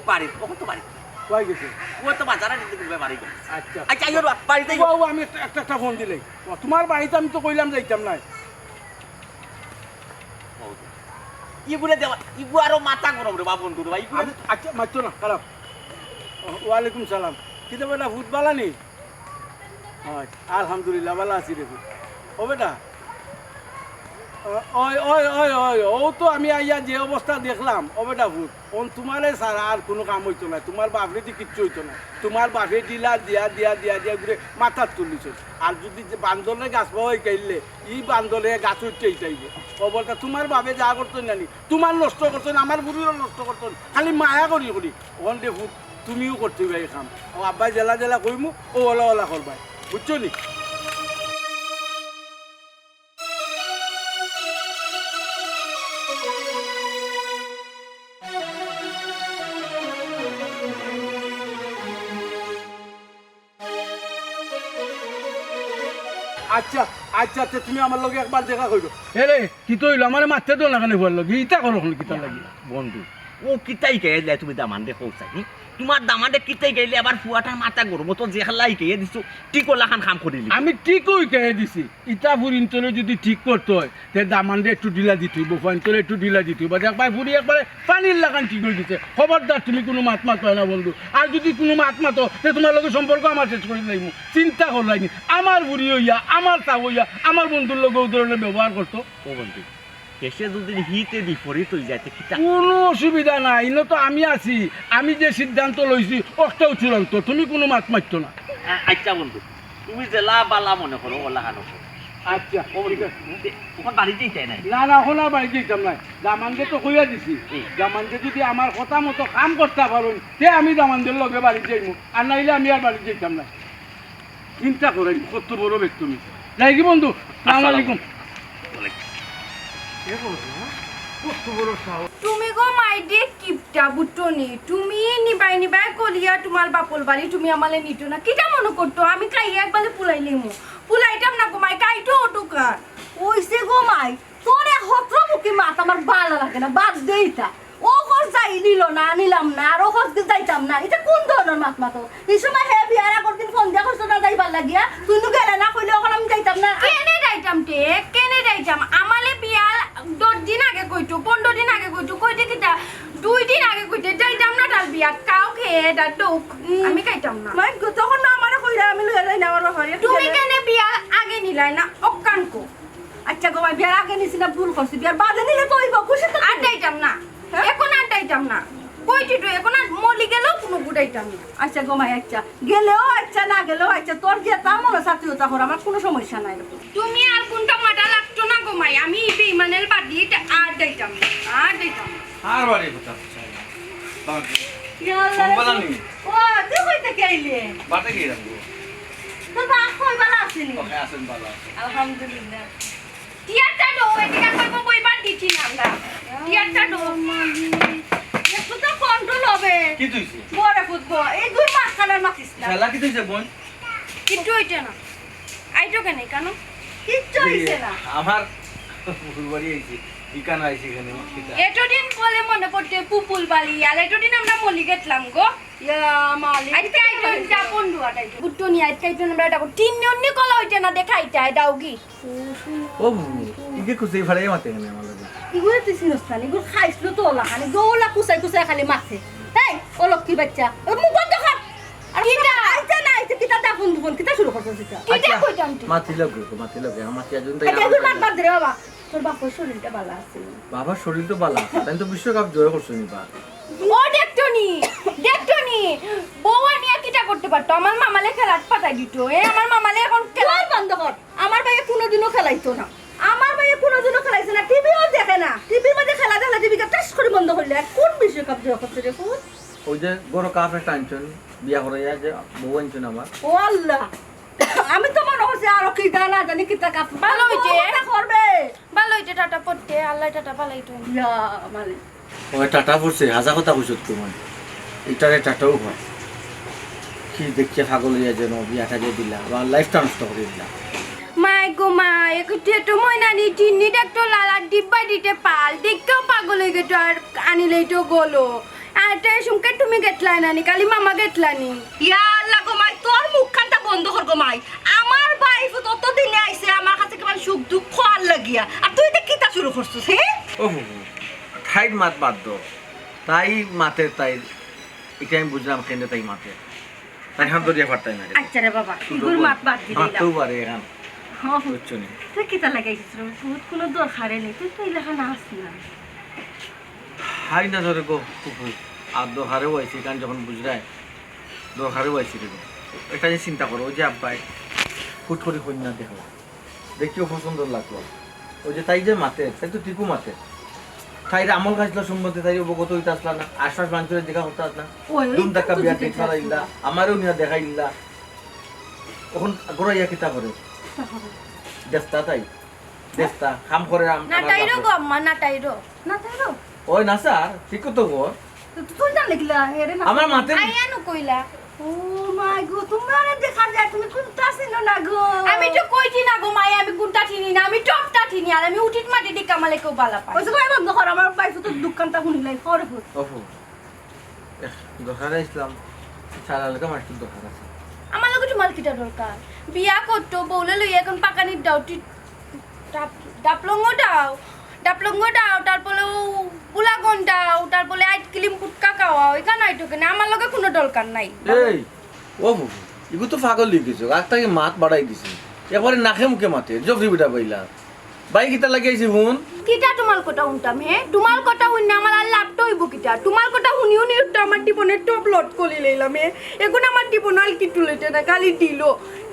বাড়িত, অখন তো বাড়িত। কই গেছে? ও তো বাজারে নিতে গেছে, বাড়ি গেছে। আচ্ছা। আচ্ছা, আইও না, বাড়িত আইও। ও, ও, আমি একটা, একটা, একটা ফোন দিলাই। ও, তুমার বাড়িত আমি তো কইলাম যাইতাম নায়। ইগুরে দেওয়া, ইগু আরো মাথা গরম রে বা বন্ধু রে বা, ইগুরে আমি, আচ্ছা, মাততো না, খারাপ। ও, ওয়ালাইকুম সালাম। কিতা বেটা, ফুত বালা নি? অয়, আলহামদুলিল্লাহ, বালা আছি রে ফুত। ও বেটা, ও, ওই, ওই, ওই, ওই, অউ তো আমি আইয়া যে অবস্থা দেখলাম, ও বেটা ফুত, অন তুমারে ছাড়া আর কুনু কাম অইতো নায়, তুমার বাফরে দি কিচ্ছু অইতো নায়। তুমার বাফে ঢিলা দিয়া, দিয়া, দিয়া, দিয়া ঘুরে মাথাত তুলিছে। আর যুদি যে বান্দরে গাছ পাওয়াই খাইলে, ই বান্দরে গাছ উঠতে ইটাইব। ও বলতা, তুমার বাফে যা করতো নানি, তুমার নষ্ট করতো না, আমার ফুরিরও নষ্ট করতো না, খালি মায়া করি করি। অখন দে ফুত, তুমিও করতে অইবা ই কাম। ও আব্বায় যেলা যেলা কইমু, ও ওলা ওলা করবায়, বুঝছো নি? আচ্ছা, আচ্ছা, আচ্ছা, তুমি আমার লগে একবার দেখা কইরো। এরে, কিতা অইলো? আমারে মাততে দেও না কেনে ফুয়ার লগে? ইতা করো কেনে কিতার লাগি? বন্ধু, ও কিতা হিকাইয়া দিলায় তুমি দামান্দরে কও চাই, হুম? তুমার দামান্দে কিতা হিকাইলে আবার ফুয়াটার মাথা গরম, ও তো যেলা হিকাইয়া দিছো, ঠিক অলাখান কাম করিলি। আমি ঠিকউ হিকাইয়া দিছি। ইতা ফুরিন্তরে যুদি ঠিক করতে অয়, তে দামান্দরে একটু ঢিলা দিতে অইবো, ফুয়াইন্তরে একটু ঢিলা দিতে অইবো। দেখবায় ফুরি একবারে পানির লাখান ঠিক অই গেছে। খবরদার তুমি কুনু মাত মাতবায় না বন্ধু। আর যুদি কুনু মাত মাতো, তে তুমার লগে সম্পর্ক আমার শেষ করি দিলাইমু। চিন্তা করলায়নি, আমার ফুরি অইয়া, আমার তাও অইয়া, আমার বন্ধুর লগে অউ ধরনের ব্যবহার করতো। ও বন্ধু, দেশে যুদি হিতে বিপরীত অই যায়, তে কিতা? কুনু অসুবিধা নাই, ইনো তো আমি আছি। আমি যে সিদ্ধান্ত লইছি, অটাউ চূড়ান্ত। তুমি কুনু মাত মাততো না। আ-, আচ্ছা বন্ধু, তুমি যেলা বালা মনে করো, অলাখান করো। আচ্ছা, ও বন্ধু, ঠিক আছে। তে, অখন বাড়িত যাইতায় নায়? না, না, অখন আর বাড়িত যাইতাম নায়। দামান্দরে তো কইয়া দিছি। হুম। দামান্দে যুদি আমার কথা মতো কাম করতা পারইন, তে আমি দামান্দর লগে বাড়িত যাইমু, আর নাইলে আমি আর বাড়িত যাইতাম নায়। চিন্তা করইন, কত বড় বেত্তমিজ। যাইগি বন্ধু, আসসালামু আলাইকুম। ওয়ালাইকুম। এ বড় না, কত বড় সাহস। তুমি গো মা আই দে কিপটা বুট্টনি, তুমি নিবাই নিবাই কলিয়া তুমার বাপর বাড়ি তুমি আমারে নিতো না, কিতা মনো করতো আমি খাইয়া একবারে পুলাইলিমু? পুলাইতাম না গো মাই, কাইটো অটুকার। অইছে গো মাই, তোর এক হত্রমুখী মাত আমার ভালা লাগে না, বাদ দে ইতা। ও খরচ যাই নিল না, নিলাম না, আর ও খরচ যাইতাম না, ইতা কুন ধরনর মাত মাতো? ই সময় হে বিয়ার আগর দিন ফোন দিয়া কইছো না যাইবার লাগিয়া, তুই নু গেলে না কইলে অখন আমি যাইতাম না। কেনে যাইতাম তে? কেনে যাইতাম? আমারে বিয়ার দশ দিন আগে কইতো, পনরো দিন আগে কইতো, কইতে কিতা? দুই দিন আগে কইতে যাইতাম না তার বিয়াত, কাও খেয়ে দা দোক। আমি খাইতাম না। মাই গো, তখন না আমারে কইরা আমি লইয়া যাই না আমার বাপরে। তুমি কেনে বিয়ার আগে নিলাই না? অক্কান কো। আচ্ছা গো মাই, বিয়ার আগে নিছি না, ভুল করছি, বিয়ার বাদে নিলে তো অইবো, খুশি তো আর তুমি। যাইতাম না। হ্যাঁ? এখন আর যাইতাম না। কইছি তো, এখন আর মলি গেলেও কুনু গুটাইতাম না। আচ্ছা গো মাই, আচ্ছা, গেলেও আচ্ছা, না গেলেও আচ্ছা, তোর যেতা মনে চায় তুই অতা কর, আমার কুনু সমস্যা নাই। তুমি আর কুনটা মাথা লাগতো না গো মাই, আমি এই বেইমানের বাড়িত আর যাইতাম না, আর যাইতাম না। আর বাড়ি কথা চাই না। বাবা, ইয়া আল্লাহ। কোন বালা নি? ও, তুই কই থাকি আইলে? বাটে গিয়ে রাখবো। তো বাপ কই বালা আছেনি? ওকে, আছেন, বালা আছেন। আলহামদুলিল্লাহ। টিয়ারটা দো, এদিকে একবার বইবার দিছি না আমরা। টিয়ারটা দো। একটু তো কন্ট্রোল হবে। কি তুইছে? বড় ফুটবো। এই দুই মাঝখানে মাতিস না। খেলা কি তুইছে, বোন? কিচ্ছু হইছে না। আইটো কেনে, কেন? কিচ্ছু হইছে না। আমার ফুলবাড়ি আইছি, ইকানো আইছি এখানে, আমার কিতা? এতদিন বলে মনে পড়তে পুপুল বালি, আর এতদিন আমরা মলি গেছিলাম গো। ইয়া মালিক। আজকে আইটো, যা বন্ধু আটাইটো। গুট্টনি, আজকে আইটো আমরা এটা তিন জন নিয়ে কলা হইছে না, দেখাইতে, দাও কি? ও বুবু, ইগে কুচাই ফাড়াই মাতে কেনে আমার লগে? ইগুরে তুই চিনস না, ইগুর খাইছলো তো ওলা খানি, দৌলা কুচাই কুচাই খালি মাতে। এই, ও লক্ষ্মী বাচ্চা, ওই মুখ বন্ধ কর। আর কিতা? আইতে না আইতে কিতা দাফন দুফন, কিতা শুরু করছস ইটা? কিতা আচ্ছা, কইতাম তুই? মাতি লগে, মাতি লগে, আমার মাতি আজুন তাই এই যে আমার এগুর মাত বাদ দে রে বাবা, তোর বাপর শরীরটা ভালা আছে। বাবার শরীর তো ভালা আছে, তাই তো বিশ্বকাপ জয় করছো নি বা? ও দেখতো নি, দেখতো নি, বউ আনিয়া কিতা করতে পারতো? আমার মামালে খেলাত পাঠাই দিত। এ, আমার মামালে এখন খেলা বন্ধ কর। আমার ভাইয়ে কোনোদিনও খেলাইতো না। আমার ভাইয়ে কোনোদিনও খেলাইছে না, টিভিও দেখে না। টিভির মাঝে খেলা দেখলে টিভিকে টাস করে বন্ধ করলে। আর কোন বিশ্বকাপ জয় করছে রে ফুল? ওই যে বড় কাপ একটা আনছেন, বিয়া করাইয়া যে বউ আনছেন আমার। ও আল্লাহ, আমি তো মনে করছি আরো কি জানা জানি কিতা কাপ। ভালো হইছে। করবে। ভালো হইছে টাটা পড়তে, আল্লাহ টাটা পালাইতো। ইয়া মালিক। ওই টাটা পড়ছে, হাজা কথা কইছো তোমার। ইটারে টাটাও হয়। কি দেখিয়া পাগল হইয়া যেন বিয়াটা যে দিলা, বা লাইফটা নষ্ট করে দিলা। মাই গো মাই, একটু তো ময়নানি চিনি দেখতো লালার ডিব্বা দিতে পাল, দেখতেও পাগল হয়ে গেছো আর আনিলেই তো গলো। আর তো এসুমকে তুমি গেতলা নানি, খালি মামা গেতলা নি। ইয়া আল্লাহ গো মাই, তোর মুখখানটা বন্ধ কর গো মাই। আমার ভাইফুত অত দিনে আইছে আমার কাছে কিমান সুখ দুঃখ আর লাগিয়া, আর তুই তো কিতা শুরু করছিস, হ্যাঁ? ও হো হো, ঠাইট মাত বাদ দো। তাই মাতে তাই, এটা আমি বুঝলাম কেন তাই মাতে। তাই হাত ধরিয়া পারতাই না রে। আচ্ছা রে বাবা, ছোট ইগুর বোন। মাত বাদ দিলাম। মাততেও পারে এখন। ও, বুঝছো নি? তুই কিতা লাগাইছিস রে? বহুত কোনো দরকারে নেই, তুই তো এই লেখা না আস না। হাই না ধরে গো, কুকুর। আর দরকারেও আইছি, কারণ যখন বুঝরায়, দরকারেও আইছি রে গো। একটা জিনিস চিন্তা করো, ওই যে আব্বাই হুট করে কইন না দেখো, দেখিও পছন্দ লাগলো। ওই যে তাই যে মাতে, তাই তো টিকু মাতে। তাইর আমল কাজগুলো সম্বন্ধে তাই অবগত হইতে আসলা না, আশপাশ মানুষের জিজ্ঞাসা করতে আসলা। ওই, ওই ধুম ধাক্কা তো বিয়া জিজ্ঞাসা ঠিক করাইলা, করতে। আমারও নিয়ে দেখাইলা। এখন ঘুরাইয়া কিতা করে? কিতা করে? দেখতা তাই। দেখতা, কাম করে আম-, না আমার তাইরও বাপে। গো আম্মা, না তাইরও। না তাইরও? ওই না স্যার, ঠিক তো গো। তো তুই জানলে কিলা? এরে না। আমার মাতে আইয়া নু কইলা। ও মাই গো, তোমরা আরে দেখা যায়, তুমি কোনটা চিনো না গো? আমি তো কইছি না গো মাই, আমি কোনটা চিনি না, আমি টপটা চিনি, আর আমি উঠিত মাটি দি কামালে কেউ বালা পাই। ওই যে ভাই বন্ধ কর, আমার ভাইফুতর দোকানটা শুনিলাই, খবর খবর। ওহো। এক দরকারে আইসলাম, সারা এলাকা মাস্টার দরকার আছে। আমার লগে তোমার কিতা দরকার? বিয়া করতো, বউলে লইয়া এখন পাকানির দাও, টি-, ডাব-, ডাবলঙ্গ দাও, ডাবলঙ্গ দাও, তারপরে ও গুলাগন দাও, তারপরে আইসক্রিম ফুটকা খাওয়া, ওইখানে আইতো কেনে? আমার লগে কোনো দরকার নাই। এই, ও বুবু, ইগু তো পাগল হয়ে গেছে, রাগ তাকে মাত বাড়াই দিছে, এবারে নাকে মুখে মাতে, জফরি বেটা পাইলা। ভাই, কিতা লাগি আইছি হুন? কিতা তোমার কথা হুনতাম, হে? তোমার কথা হুনলে আমার আর লাভটা হইব কিতা? তোমার কথা হুনি হুনি তো আমার জীবনের টপ লট করি লইলাম, হে? এখন আমার জীবন আর কিচ্ছু লইতে না, খালি দিল।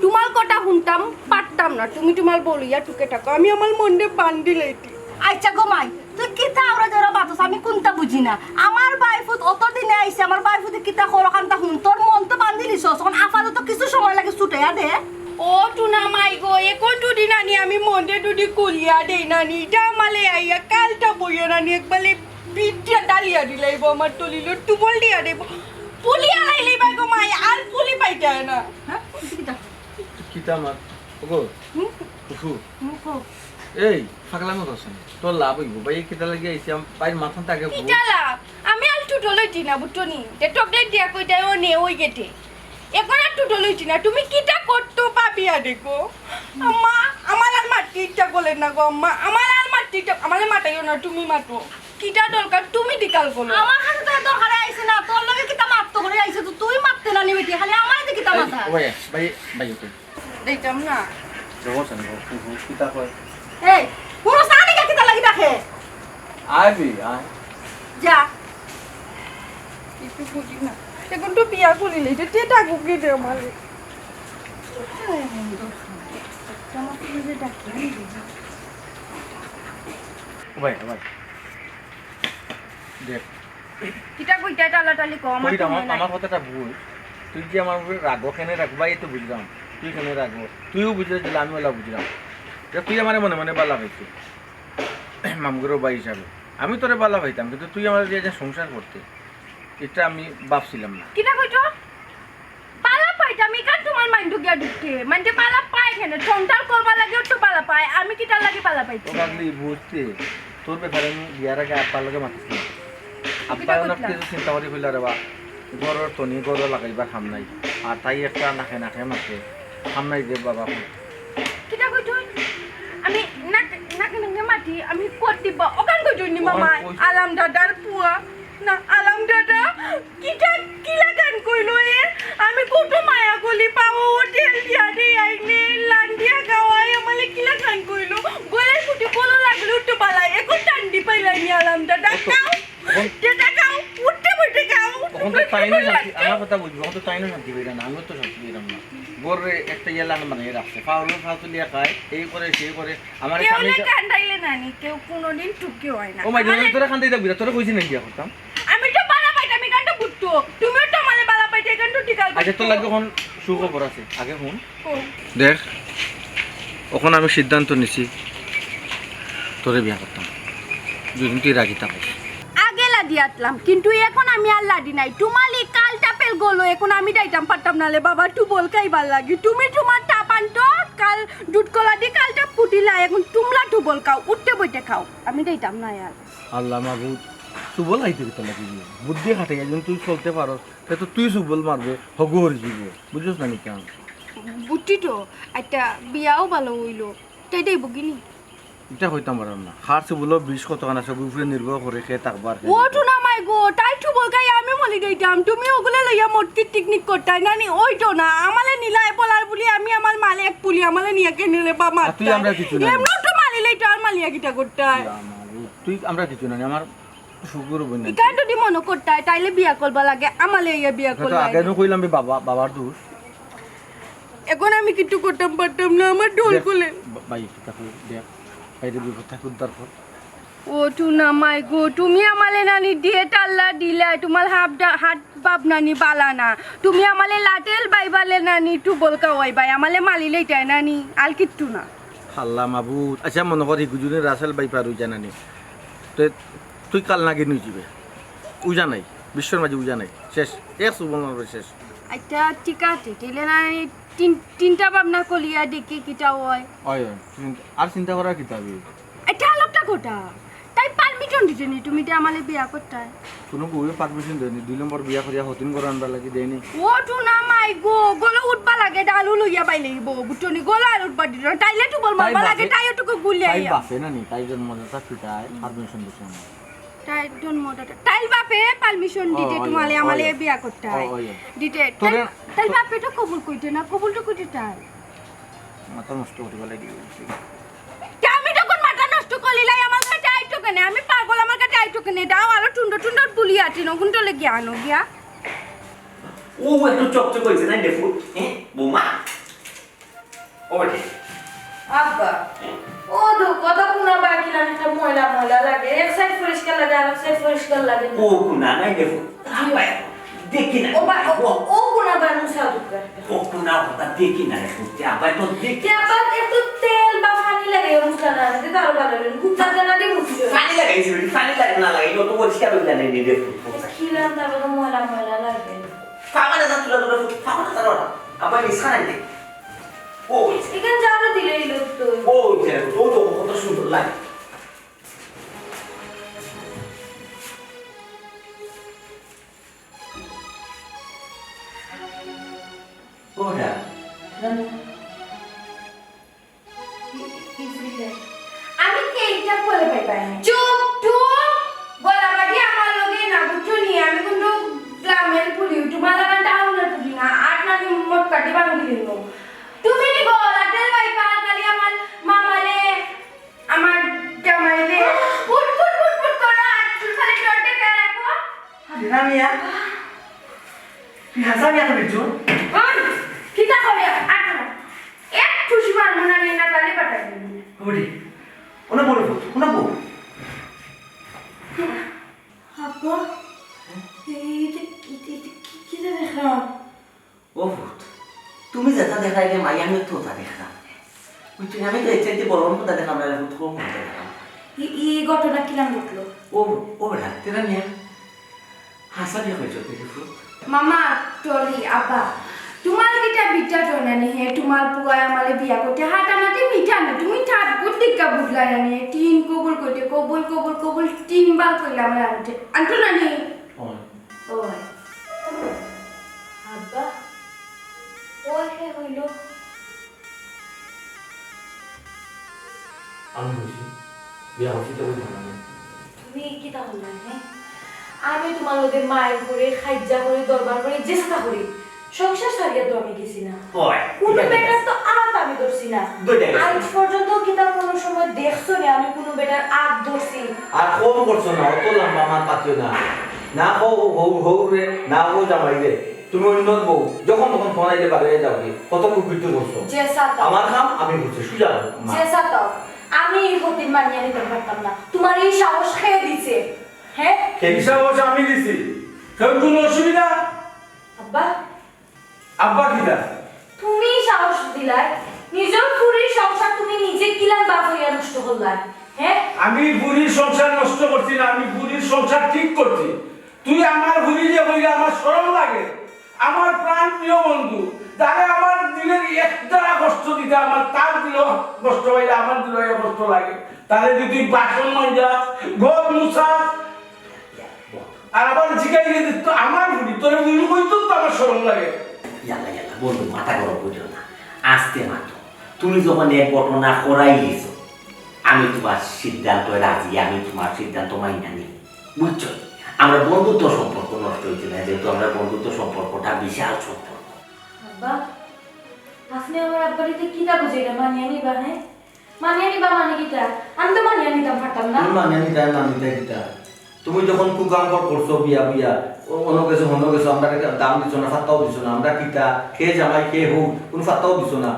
তোমার কথা হুনতাম পারতাম না, তুমি তোমার বউ লইয়া টুকে থাকো, আমি আমার মনরে বান্ধি লইতি। আচ্ছা গো মাই, তুই কিতা আওরা জোরা মাতস, আমি কোনটা বুঝি না। আমার ভাইফুত অত দিনে আইছে, আমার ভাইফুতে কিতা করো খানটা হুন, তোর মন তো বান্ধি লিছস, এখন আপাতত কিছু সময় লাগে ছুটাইয়া দে। ও টুনা মাই গো, এখন দুদিন আনি আমি মন্দে দুদি কুলিয়া দেই নানি, ইটা আমালে আইয়া কালটা বইয়া নানি একবারে বিদ্যা ডালিয়া দিলাইব আমার তলিলো টুবল দিয়া দেব। পুলিয়া লাইলে বাই গো মাই, আর পুলি পাইতে হয় না। হ্যাঁ? কিতা মাত? ওগো, হুম? উফু। হুম, কও। এই, পাগলামি করছ না। তোর লাভ অইব। ভাই, কিতা লাগি আইছি? আম-, ভাইর মাথাত আগে বউ। কিতা লাভ? আমি আর টুটল অইছি না, বুঝছো নি? যে চকলেট দিয়া কই দেয়, ও নে, ওই গেটে। এখন আর টুটল অইছি না। তুমি কিতা করতো ভাবিয়া দেখো। আম্মা, আমার আর মারতে ইচ্ছা করে না গো, আম্মা। আমার আর মারতে ইচ্ছা, আমারে মাতাইও না, তুমি মাতো। কিতা দরকার? তুমি দিকাল করো। আমার কাছে তো দরকারে আইছে না, তোর লগে কিতা মারতো করে আইছে, তো তুই মারতে না নিবি, খালি আমারে তো কিতা এই, মাথা? ভাই, ভাই, ভাই, ওকে। দিতাম না। জবর সান, হুম, হুম, কিতা কয়? এই, পুরো সানি কে কিতা লাগি ডাকে? আয় বি, আয়। যা। কিছু বুঝি না। এখন তো বিয়া করিলে, এটা কে ডাকুক রে আমারে? আমার তুমি যে ডাকি, আমি বুঝি। ও ভাই, ও ভাই। দেখ, কিতা কইতা টালাটালি কও, আমার কই তো আমার, মনে নাই। আমার কথাটা বুঝ। তুই যে আমার উপরে রাগো, কেনে রাগো, ভাই, এই তো বুঝলাম। তুই কেনে রাগো? তুইও বুঝলে দিলে, আমিও ওলা বুঝলাম। যে তুই আমারে মনে মনে বালা পাইছিস। মামুগুরো ভাই হিসাবে। আমি তোরে বালা পাইতাম, কিন্তু তুই আমার যে, যে সংসার করতে, এটা আমি ভাবছিলাম না। কিতা কইতো? বালা পাইতাম, ইখান তোমার মাইন্ডো গিয়া ঢুকতে। মাইন্ডে বালা পায় কেনে? সংসার করবার লাগেও তো বালা পায়। আমি কিতার লাগি বালা পাইছি? ও পাগলি, বুঝতে। তোর ব্যাপারে আমি বিয়ার আগে আব্বার লগে মাতিছিলাম। আব্বা কিতা অনেক কইতলা? কিছু চিন্তা করি কইলা রে বা। ঘরর তনি ঘরো লাগাইবার কাম নাই। আর তাই একটা নাকে নাকে মাতে। কাম নাই যে বাবা। কিতা কইতো? আমি নাক-, নাকে নাকে মাতি, আমি কত দিব? ওখান কইতো নি ওখান মামা? কই- আলাম দাদার পুয়া। না, আলাম দাদা, কিতা, কিলাখান কইলো এ? আমি কত মায়া করি, পাও হোটেল দিয়া দেই, আইনে লান দিয়া খাওয়াই, আমারে কিলাখান কইলো। গলার ফুটি বলো লাগলো, উঠতে পালাই, এখন টান্ডি পাইলাই নি আলাম দাদা, অত-, খাও। এখন যেটা খাও, উঠতে বইতে খাও। এখন তো তাইনও শান্তি, আমার কথা বুঝবো, এখন তো তাইনও শান্তি পাইরা না, আমিও তো শান্তি পাইলাম না। ঘরে একটা ইয়ে লান বানাই রাখছে, পাওয়ার ফাতুলিয়া খায়, এই করে, সেই করে, আমার কেউ কামে না যা- কান্দাইলে নানি, কেউ কোনোদিন টুকি হয় না। ও মাই, আমারে তোরা কান্দাই থাকবি না, তোরা কইছি না বিয়া করতাম। আমি তো বালা পাইতাম, এখান তো বুঝতো। তুমিও তো আমারে বালা পাইতে, এখান তো ঠিক আছে। আচ্ছা, তোর লাগে এখন সুখবর আছে, আগে হুন। ও। দেখ, এখন আমি সিদ্ধান্ত নিছি, তোরে বিয়া করতাম, যদি তুই রাজি থাকিস। আগে লাদি আতলাম, কিন্তু এখন আমি আর লাদি নাই। তোমার এই কালটা পেল গলো, এখন আমি যাইতাম পারতাম না লে বাবা, টুবল খাইবার লাগি। তুমি তোমার টাপ আনতো, কাল দুধ কলা দি কালটা ফুটিলা, এখন তুমলা টুবল খাও, উঠতে বইতে খাও, আমি যাইতাম না আর। আল্লাহ মাবুদ, টুবল খাইতে কিতা লাগি? বুদ্ধি খাটে, একজন তুই চলতে পারস, তে তো তুই টুবল মারবে, হগু হরি যাইব, বুঝছস না নি কেন? বুঝছি তো, একটা বিয়াও ভালো হইলো, তাই দেই বগিনি। ইটা কইতাম পারলাম না। খার চুবুলো বিষ কতখান আছে, উপরে নির্ভর করে কে থাকবার কে ও দিতে। টুনা মাই গো, তাই টুবল খাই আমি মলি দিতাম। তুমি ওগুলা লইয়া মটকি পিকনিক করতাই নানি, ওই তো না। আমালে নিলাই বলার বুলি আমি আমার মালে এক পুলি, আমালে নিয়া কে নিলে বা আর তুই মারতাই। আমরা কিছু নাই। এমন তো মালিলে তো আর মালিয়া কিতা করতাই? ইয়া মাবুদ, তুই আমরা কিছু নাই। আমার সুগুর বইন নাই। ইকান যদি মনে করতাই, তাইলে বিয়া করবা লাগে, আমালে ইয়া বিয়া তো করলাই। আগে নু কইলাম বে বাবা, বাবার দোষ। এখন আমি কিচ্ছু করতাম পারতাম না, আমার ঢোল দেখ, খুলে। বা-, ভাই, একটু থাকো, দেখ। ভাইরে বিপদ থাকো, উদ্ধার কর। ও টুনা মাই গো, তুমি আমালে নানি দিয়ে টাল্লা দিলাই, তোমার হাত ডা-, হাত বাপ নানি বালা না। তুমি আমালে লাটেল বাইবালে নানি, টুবল খাওয়াই বাই, আমালে মালিলে ইটাই নানি, আর কিচ্ছু না। আল্লাহ মাবুদ, আচ্ছা মনে করি গুজুরি রাসেল ভাই পার হই জানানি। তো তুই কাল নাগিন হই যাবে। উজা নাই, বিশ্বর মাঝে উজা নাই। শেষ, এক সুবর্ণ শেষ। আচ্ছা, ঠিক আছে, তাইলে না এই তিন-, চিন্তা ভাবনা করিয়া দেখি কিতা হয়। অয়, অয়, চিন্তা, আর চিন্তা করার কিতা হবে? এটা আলোকটা কোটা? তাই পারমিশন দিছে নি তুমি যে আমারে বিয়া করতায়? কোনো বউয়ে পারমিশন দেয়নি, দুই নম্বর বিয়া করিয়া হতিন করে আনবার লাগি দেয়নি। ও টুনা মাই গো, গলো উঠবা লাগে, ডালু লইয়া বাইলে বউ, বুঝছো নি? গলো আর উঠবা দিল না, তাইলে তো বলবা তাই লাগে, বাপে, তাই ওটুকু গুলিয়া তাই আইয়া। বাপে না নি, তাই জন্মদাতা পিতায় পারমিশন দিছে আমার। তাই জন্মদাতা, তাই বাপে পারমিশন ও, দিতে ওই, তোমালে ওই, আমালে ওই। বিয়া করতে ও, হয়। ওই, ওই। দিতে, তোরে তাই, তাই তো বাপে তো কবুল কইতে না, কবুল তো কইতে তাই। মাথা নষ্ট করি ফেলাই দিবি। তা আমি তখন মাথা নষ্ট করিলাই, আমার কাছে আইতো কেনে? আমি পাগল, আমার কাছে আইতো কেনে? দাও আরো টুন্ডো টুন্ডো বুলি আটি, নগুন তলে গিয়া আনো গিয়া। ও একটু চকচক হয়েছে না, দেখো, হ্যাঁ, বৌমা? ও বেটি। আব্বা, ও তো কত কুনা বাকি লাগে, একটা ময়লা ময়লা লাগে, এক সাইড পরিষ্কার লাগে, আর এক সাইড পরিষ্কার লাগে না। ও কুনা নাই দেখো। জি। আব্বা, দেখি না। ও বা-, ও, ও, ও কুনা আবার মুছা দুঃখ। ও, কোনা কথা দেখি না রে, ফুটতে আবার তো দেখি। তে আবার একটু তেল বা পানি লাগাইয়া মুছলা না, তে তো আরো ভালা অইলো। গুপ্তা জানা দি মুছছো। পানি লাগাইছি বেটি, পানি লাগে না লাগে, ও তো পরিষ্কার অইলা নাই রে, ফুট, ফুট। খিলাম তারপর তো ময়লা ময়লা লাগে। ফাওয়ানা যা তুলা তুলা ফুট, ফাওয়ানা যা রোনা। আবার নিশা নাই রে। ও, এখানে যাবে দিলে এই লোক তো। ও, ও তো কত সুন্দর লাগে। ওরা। আমি এইটা বলে পাইবা না। চুপ, চুপ। গলা বাজি আমার লগে না, বুঝছো নি? আমি কিন্তু গ্রামের পুলি, তোমার লাগান টাউনের পুলি না। আট নানি মোট কাটি ভাঙি দিল। তুমি নি গলা তেল পাইবা, খালি আমার মামারে, আমার জামাইরে, ফুট, ফুট, ফুট, ফুট করো, আর চুল খালি চটে কে রাখো। আরে রামিয়া, তুই হাসানি এখন বুঝছো? ওই, কিতা করে? আট না। এক খুশি মারবো না, নিয়ে না তাহলে পাঠাই দিবি। ওরে, ওনা বলো, ওনা বল। আপা, এই যে, কি, কি, কি, কি, কি দেখলাম? ও ফুট, তুমি যেটা দেখাইলে মাই, আমি তো ওটা দেখলাম। বুঝছো, আমি তো এর চাইতে বড় কথা দেখলাম না, ফুট কম কথা দেখলাম। এই, এই ঘটনা কিলান ঘটলো? ও, ও বেটা, তেরা মিয়া, হাসানি হয়েছে দেখি ফুট। মামা, টলি, আব্বা, তোমার কিতা বিচার হয় না নি হে? তোমার পুয়ায় আমারে বিয়া করতে হাতামাতি মিঠা নি, তুমি ঠাট গুট দিকা বুঝলা না নি? তিন কবুল করতে কবুল, কবুল, কবুল, তিনবার কইলা আমারে আনতে, আনতো না নি? ওই। আব্বা, ওই কে হইল? আমি কইছি, বিয়া করছি তো ওই ধারণা। তুমি কিতা করলা, হ্যাঁ? আমি তোমার লগে মায়ের করে, খাইজা করে, দরবার করে, যে সাথে করি, সংসার ছাড়িয়া তো আমি গেছি না। ওই, কোনো বেটার তো আত আমি ধরছি না। দুইটা গেছে। আজ পর্যন্ত কিতা কোনো সময় দেখছো নি আমি কোনো বেটার আত ধরছি? আর কম করছো না, অত লম্বা মাত পাতিও না। না কও হৌ, হৌ রে, না কও জামাই রে। তুমি অন্যর বউ, যখন তখন ফোন আইলে বাড়ি যাও কি? কত কুকৃত্য করছো। যে সাথে। আমার কাম আমি করছি, সুজা। যে সাথে। আমি এই হতিন মানিয়া নিতে পারতাম না। তোমার এই সাহস কে দিছে? হ্যাঁ? এই সাহস আমি দিছি। কেউ কোনো অসুবিধা? আব্বা। আব্বা কিতা? তুমি সাহস দিলায়, নিজর ফুরির সংসার তুমি নিজে কিলান বাজাইয়া নষ্ট করলায়, হ্যাঁ? আমি ফুরির সংসার নষ্ট করছি না, আমি ফুরির সংসার ঠিক করছি। তুই আমার ফুরি যে কইলে আমার শরম লাগে। আমার প্রাণ প্রিয় বন্ধু, যারে আমার দিলের একটা কষ্ট দিতে আমার তার দিলেও কষ্ট পাইলে আমার দিলেও কষ্ট লাগে। তারে যদি তুই বাসন মাঞ্জাস, ঘর মুছাস, আর আবার জিগাইলে যে তো আমার ফুরি, তোরে ফুরি কইতো তো আমার শরম লাগে। ইয়াল্লা, ইয়াল্লা, বন্ধু, মাথা গরম করিও না। আস্তে মাতো। তুমি যখন এক ঘটনা করাই লিছো, আমি তোমার সিদ্ধান্ত রাজি, আমি তোমার সিদ্ধান্ত মাইনা নিই। বুঝছো? আমরা বন্ধুত্ব সম্পর্ক নষ্ট হইছে না, যেহেতু আমরা বন্ধুত্ব সম্পর্কটা বিশাল সম্পর্ক। আব্বা, আপনি আমার আব্বারে যে কিতা বুঝাইলা, মানিয়া নিবা, হ্যাঁ? মানিয়া নিবা মানে কিতা? আমি তো মানিয়া নিতাম পারতাম না। তুমি মানিয়া নিতা, না নিতা কিতা? তুমি যখন কুকাম কর করছো বিয়া বিয়া, ও-, অন্য কিছু, অন্য কিছু, আমরা দাম দিছো না, ফাত্তাও দিছো না, আমরা কিতা, কে জামাই, কে হউ, কোনো ফাত্তাও দিছো না।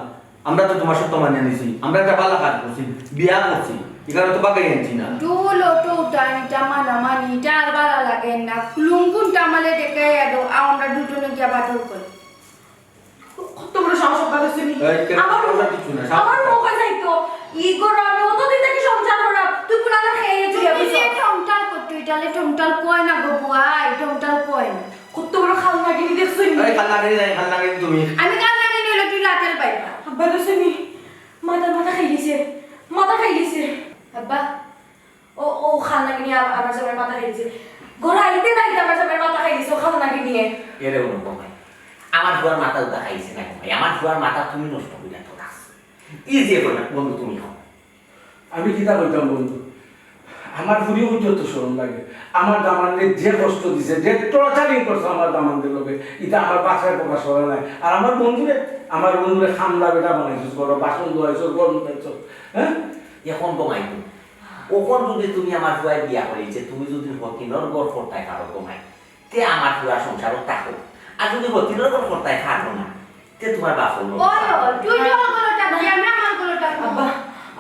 আমরা তো তোমার সত্য মানিয়া নিছি, আমরা একটা ভালা কাজ করছি, বিয়া করছি, এখানে তো বাগাই আনছি না। দুল অটো উঠানিটা মানামানি, এটা আর ভালা লাগে না। লুঙ্গুনটা আমারে দেখে এলো, আমরা দুজনে গিয়া বাটল করি। কত বড় সাহস আপনার কাছে নি? এই, কেন? আমার সাহস আর কিচ্ছু নাই, সাহস আমার নাই। মুখে যাইতো। ই করো, আমি অতদিন থেকে সংসার করাম। তুই পুরানো খেয়ে গেছিস, তুমি বুঝছো? যে টংটাল করতো, ইটালে টংটাল কয় না গো বুয়াই, টংটাল কয় না। কত বড় খাল নাগিনি দেখছো নি? এই, খাল নাগিনি নাই, খাল নাগিনি তুমি। আমি খাল নাগিনি হইলে তুই লাতের বাইবা। আব্বা দেখছো নি? মাথা, মাথা খাই গেছে। মাথা খাই গেছে। আব্বা, ও, ও খাল নাগিনি আম-, আমার জামাইর মাথা খাইছে। ঘর আইতে না আইতে আমার জামাইর মাথা খাই দিছে, ও খাল নাগিনিয়ে। এরে অনুপম ভাই, আমার ফুয়ার মাথা উদা খাইছে না গো ভাই, আমার ফুয়ার মাথা তুমি নষ্ট করিয়া তো রাখছো। ই যে কইলা, বন্ধু তুমি কও। আমি কিতা কইতাম বন্ধু? আমার ফুরি কইতে তো শরম লাগে। আমার দামান্দে যে কষ্ট দিছে, যে torturing করছে আমার দামান্দর লগে, ইটা আমার ভাষায় প্রকাশ করা নাই। আর আমার বন্ধুরে, আমার বন্ধুরে খামলা বেটা বানাইছস, ঘরো বাসন ধোয়াইছস, ঘর মুছাইছস, হ্যাঁ? এখন কমাই তুমি। অখন যদি তুমি আমার ফুয়ায় বিয়া করিছে, তুমি যদি হতিনর ঘর করতায় পারো কমাই, তে আমার ফুয়া সংসারো থাকো। আর যদি হতিনর ঘর করতায় পারো না, তে তোমার বাপর লগে ওই, থাকো। ওই, তুই তোর গলাটা কি, আমি আমার গলাটা কি? আব্বা,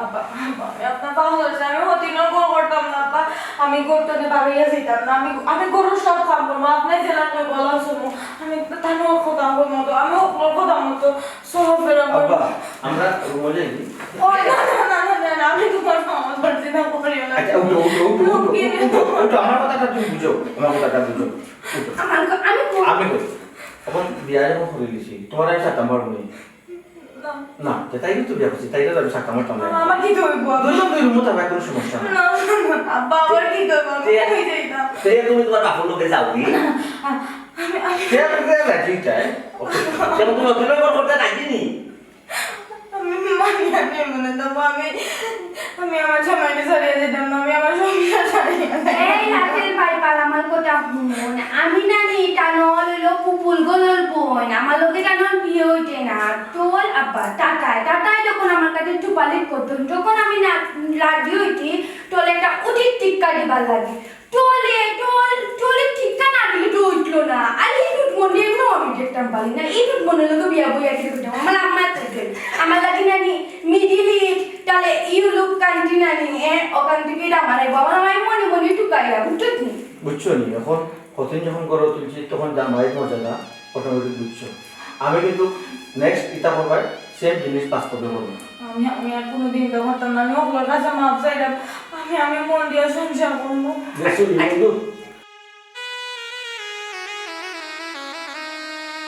আব্বা, আব্বা, আমি আপনার পাও ধরছি, আমি হতিনর ঘর করতাম না, আব্বা, আমি আমি ঘর থাকি বারইয়া যাইতাম না। আমি, আমি ঘরর সব কাম করমু, আপনে যেলা কইবা অলা চলমু। আমি তানর কথা মতো, আমি হকলর কথা মতো চলাফেরা করমু। আব্বা, আমরা রুমো যাই নি? ও, না, না, না, না, না, না, আমি তুমার মামা ধরছি না, করিও না। আচ্ছা, উঠো, উঠো, উঠো, উঠো, উঠো, উঠো, উঠো, আমার কথাটা তুমি বুঝো, আমার কথাটা বুঝো। উঠো। আমার ক-, আমি কই? আমি কই? অখন বিয়া যখন করি দিছি, তুমার আমি ছাড়তাম পারমু নি। না। না, তে তাইরে তো বিয়া করছি, তাইরে তো আমি ছাড়তাম পারতাম না। আমার কিতা অইবো? দুইজন দুই রুমো থাকবা, কোনো সমস্যা না। না, না, না, আব্বা, আমার কিতা অইবো? আমি তে, কই যাইতাম? তে তুমি তুমার বাপর লগে যাও নি? আমি, আমি তে তুমি রাজি তাই? ওকে। তে তুমি নতুন ঘর করতে রাজি নি? আমি মানি, আমি মনে দেবো, আমি, আমি আমার জামাইরে ছাড়িয়া যাইতাম না, আমি আমার সংসার ছাড়িয়া যাইতাম না। এই রাসেল ভাই, পাল আমার কথা হুন। আমি নানি তানর অইলো পুপুল গলর বইন, আমার লগে তানর বিয়া অইতে না। তোর আব্বা, তাতায়, তাতায় যখন আমার কাছে টুপালিত করতন, তখন আমি না রাজি অইতি, তোর একটা উচিত টিক্কা দিবার লাগি। তোলে, তোল-, তোলে টিক্কা না দিলে তো অইতলো না। আর ই দুধ মনে এমনও আমি দেখতাম পারি না। ই দুধ মনে লগে বিয়া বইয়া দিতে কইতাম। আমার আম্মা থাকবে। আমার লাগি নানি Middle East, তাহলে Europe country নানি, এ, ওখান থেকে এটা আমার আইবো। আমার আম্মায় মনে মনে টুকাইয়া, বুঝছত নি? বুঝছো নি? এখন কতদিন যখন গড়ে তুলছি, তখন জামাইর মর্যাদা automatic বুঝছো। আমি কিন্তু next ইতা করবায়, same জিনিস বাস্তবে করবো। আমি, আমি আর কোনোদিন ইতা করতাম না। আমি হকলর কাছে মাফ চাইলাম। আমি, আমি মন দিয়া সংসার করমু। দেখছো নি বন্ধু?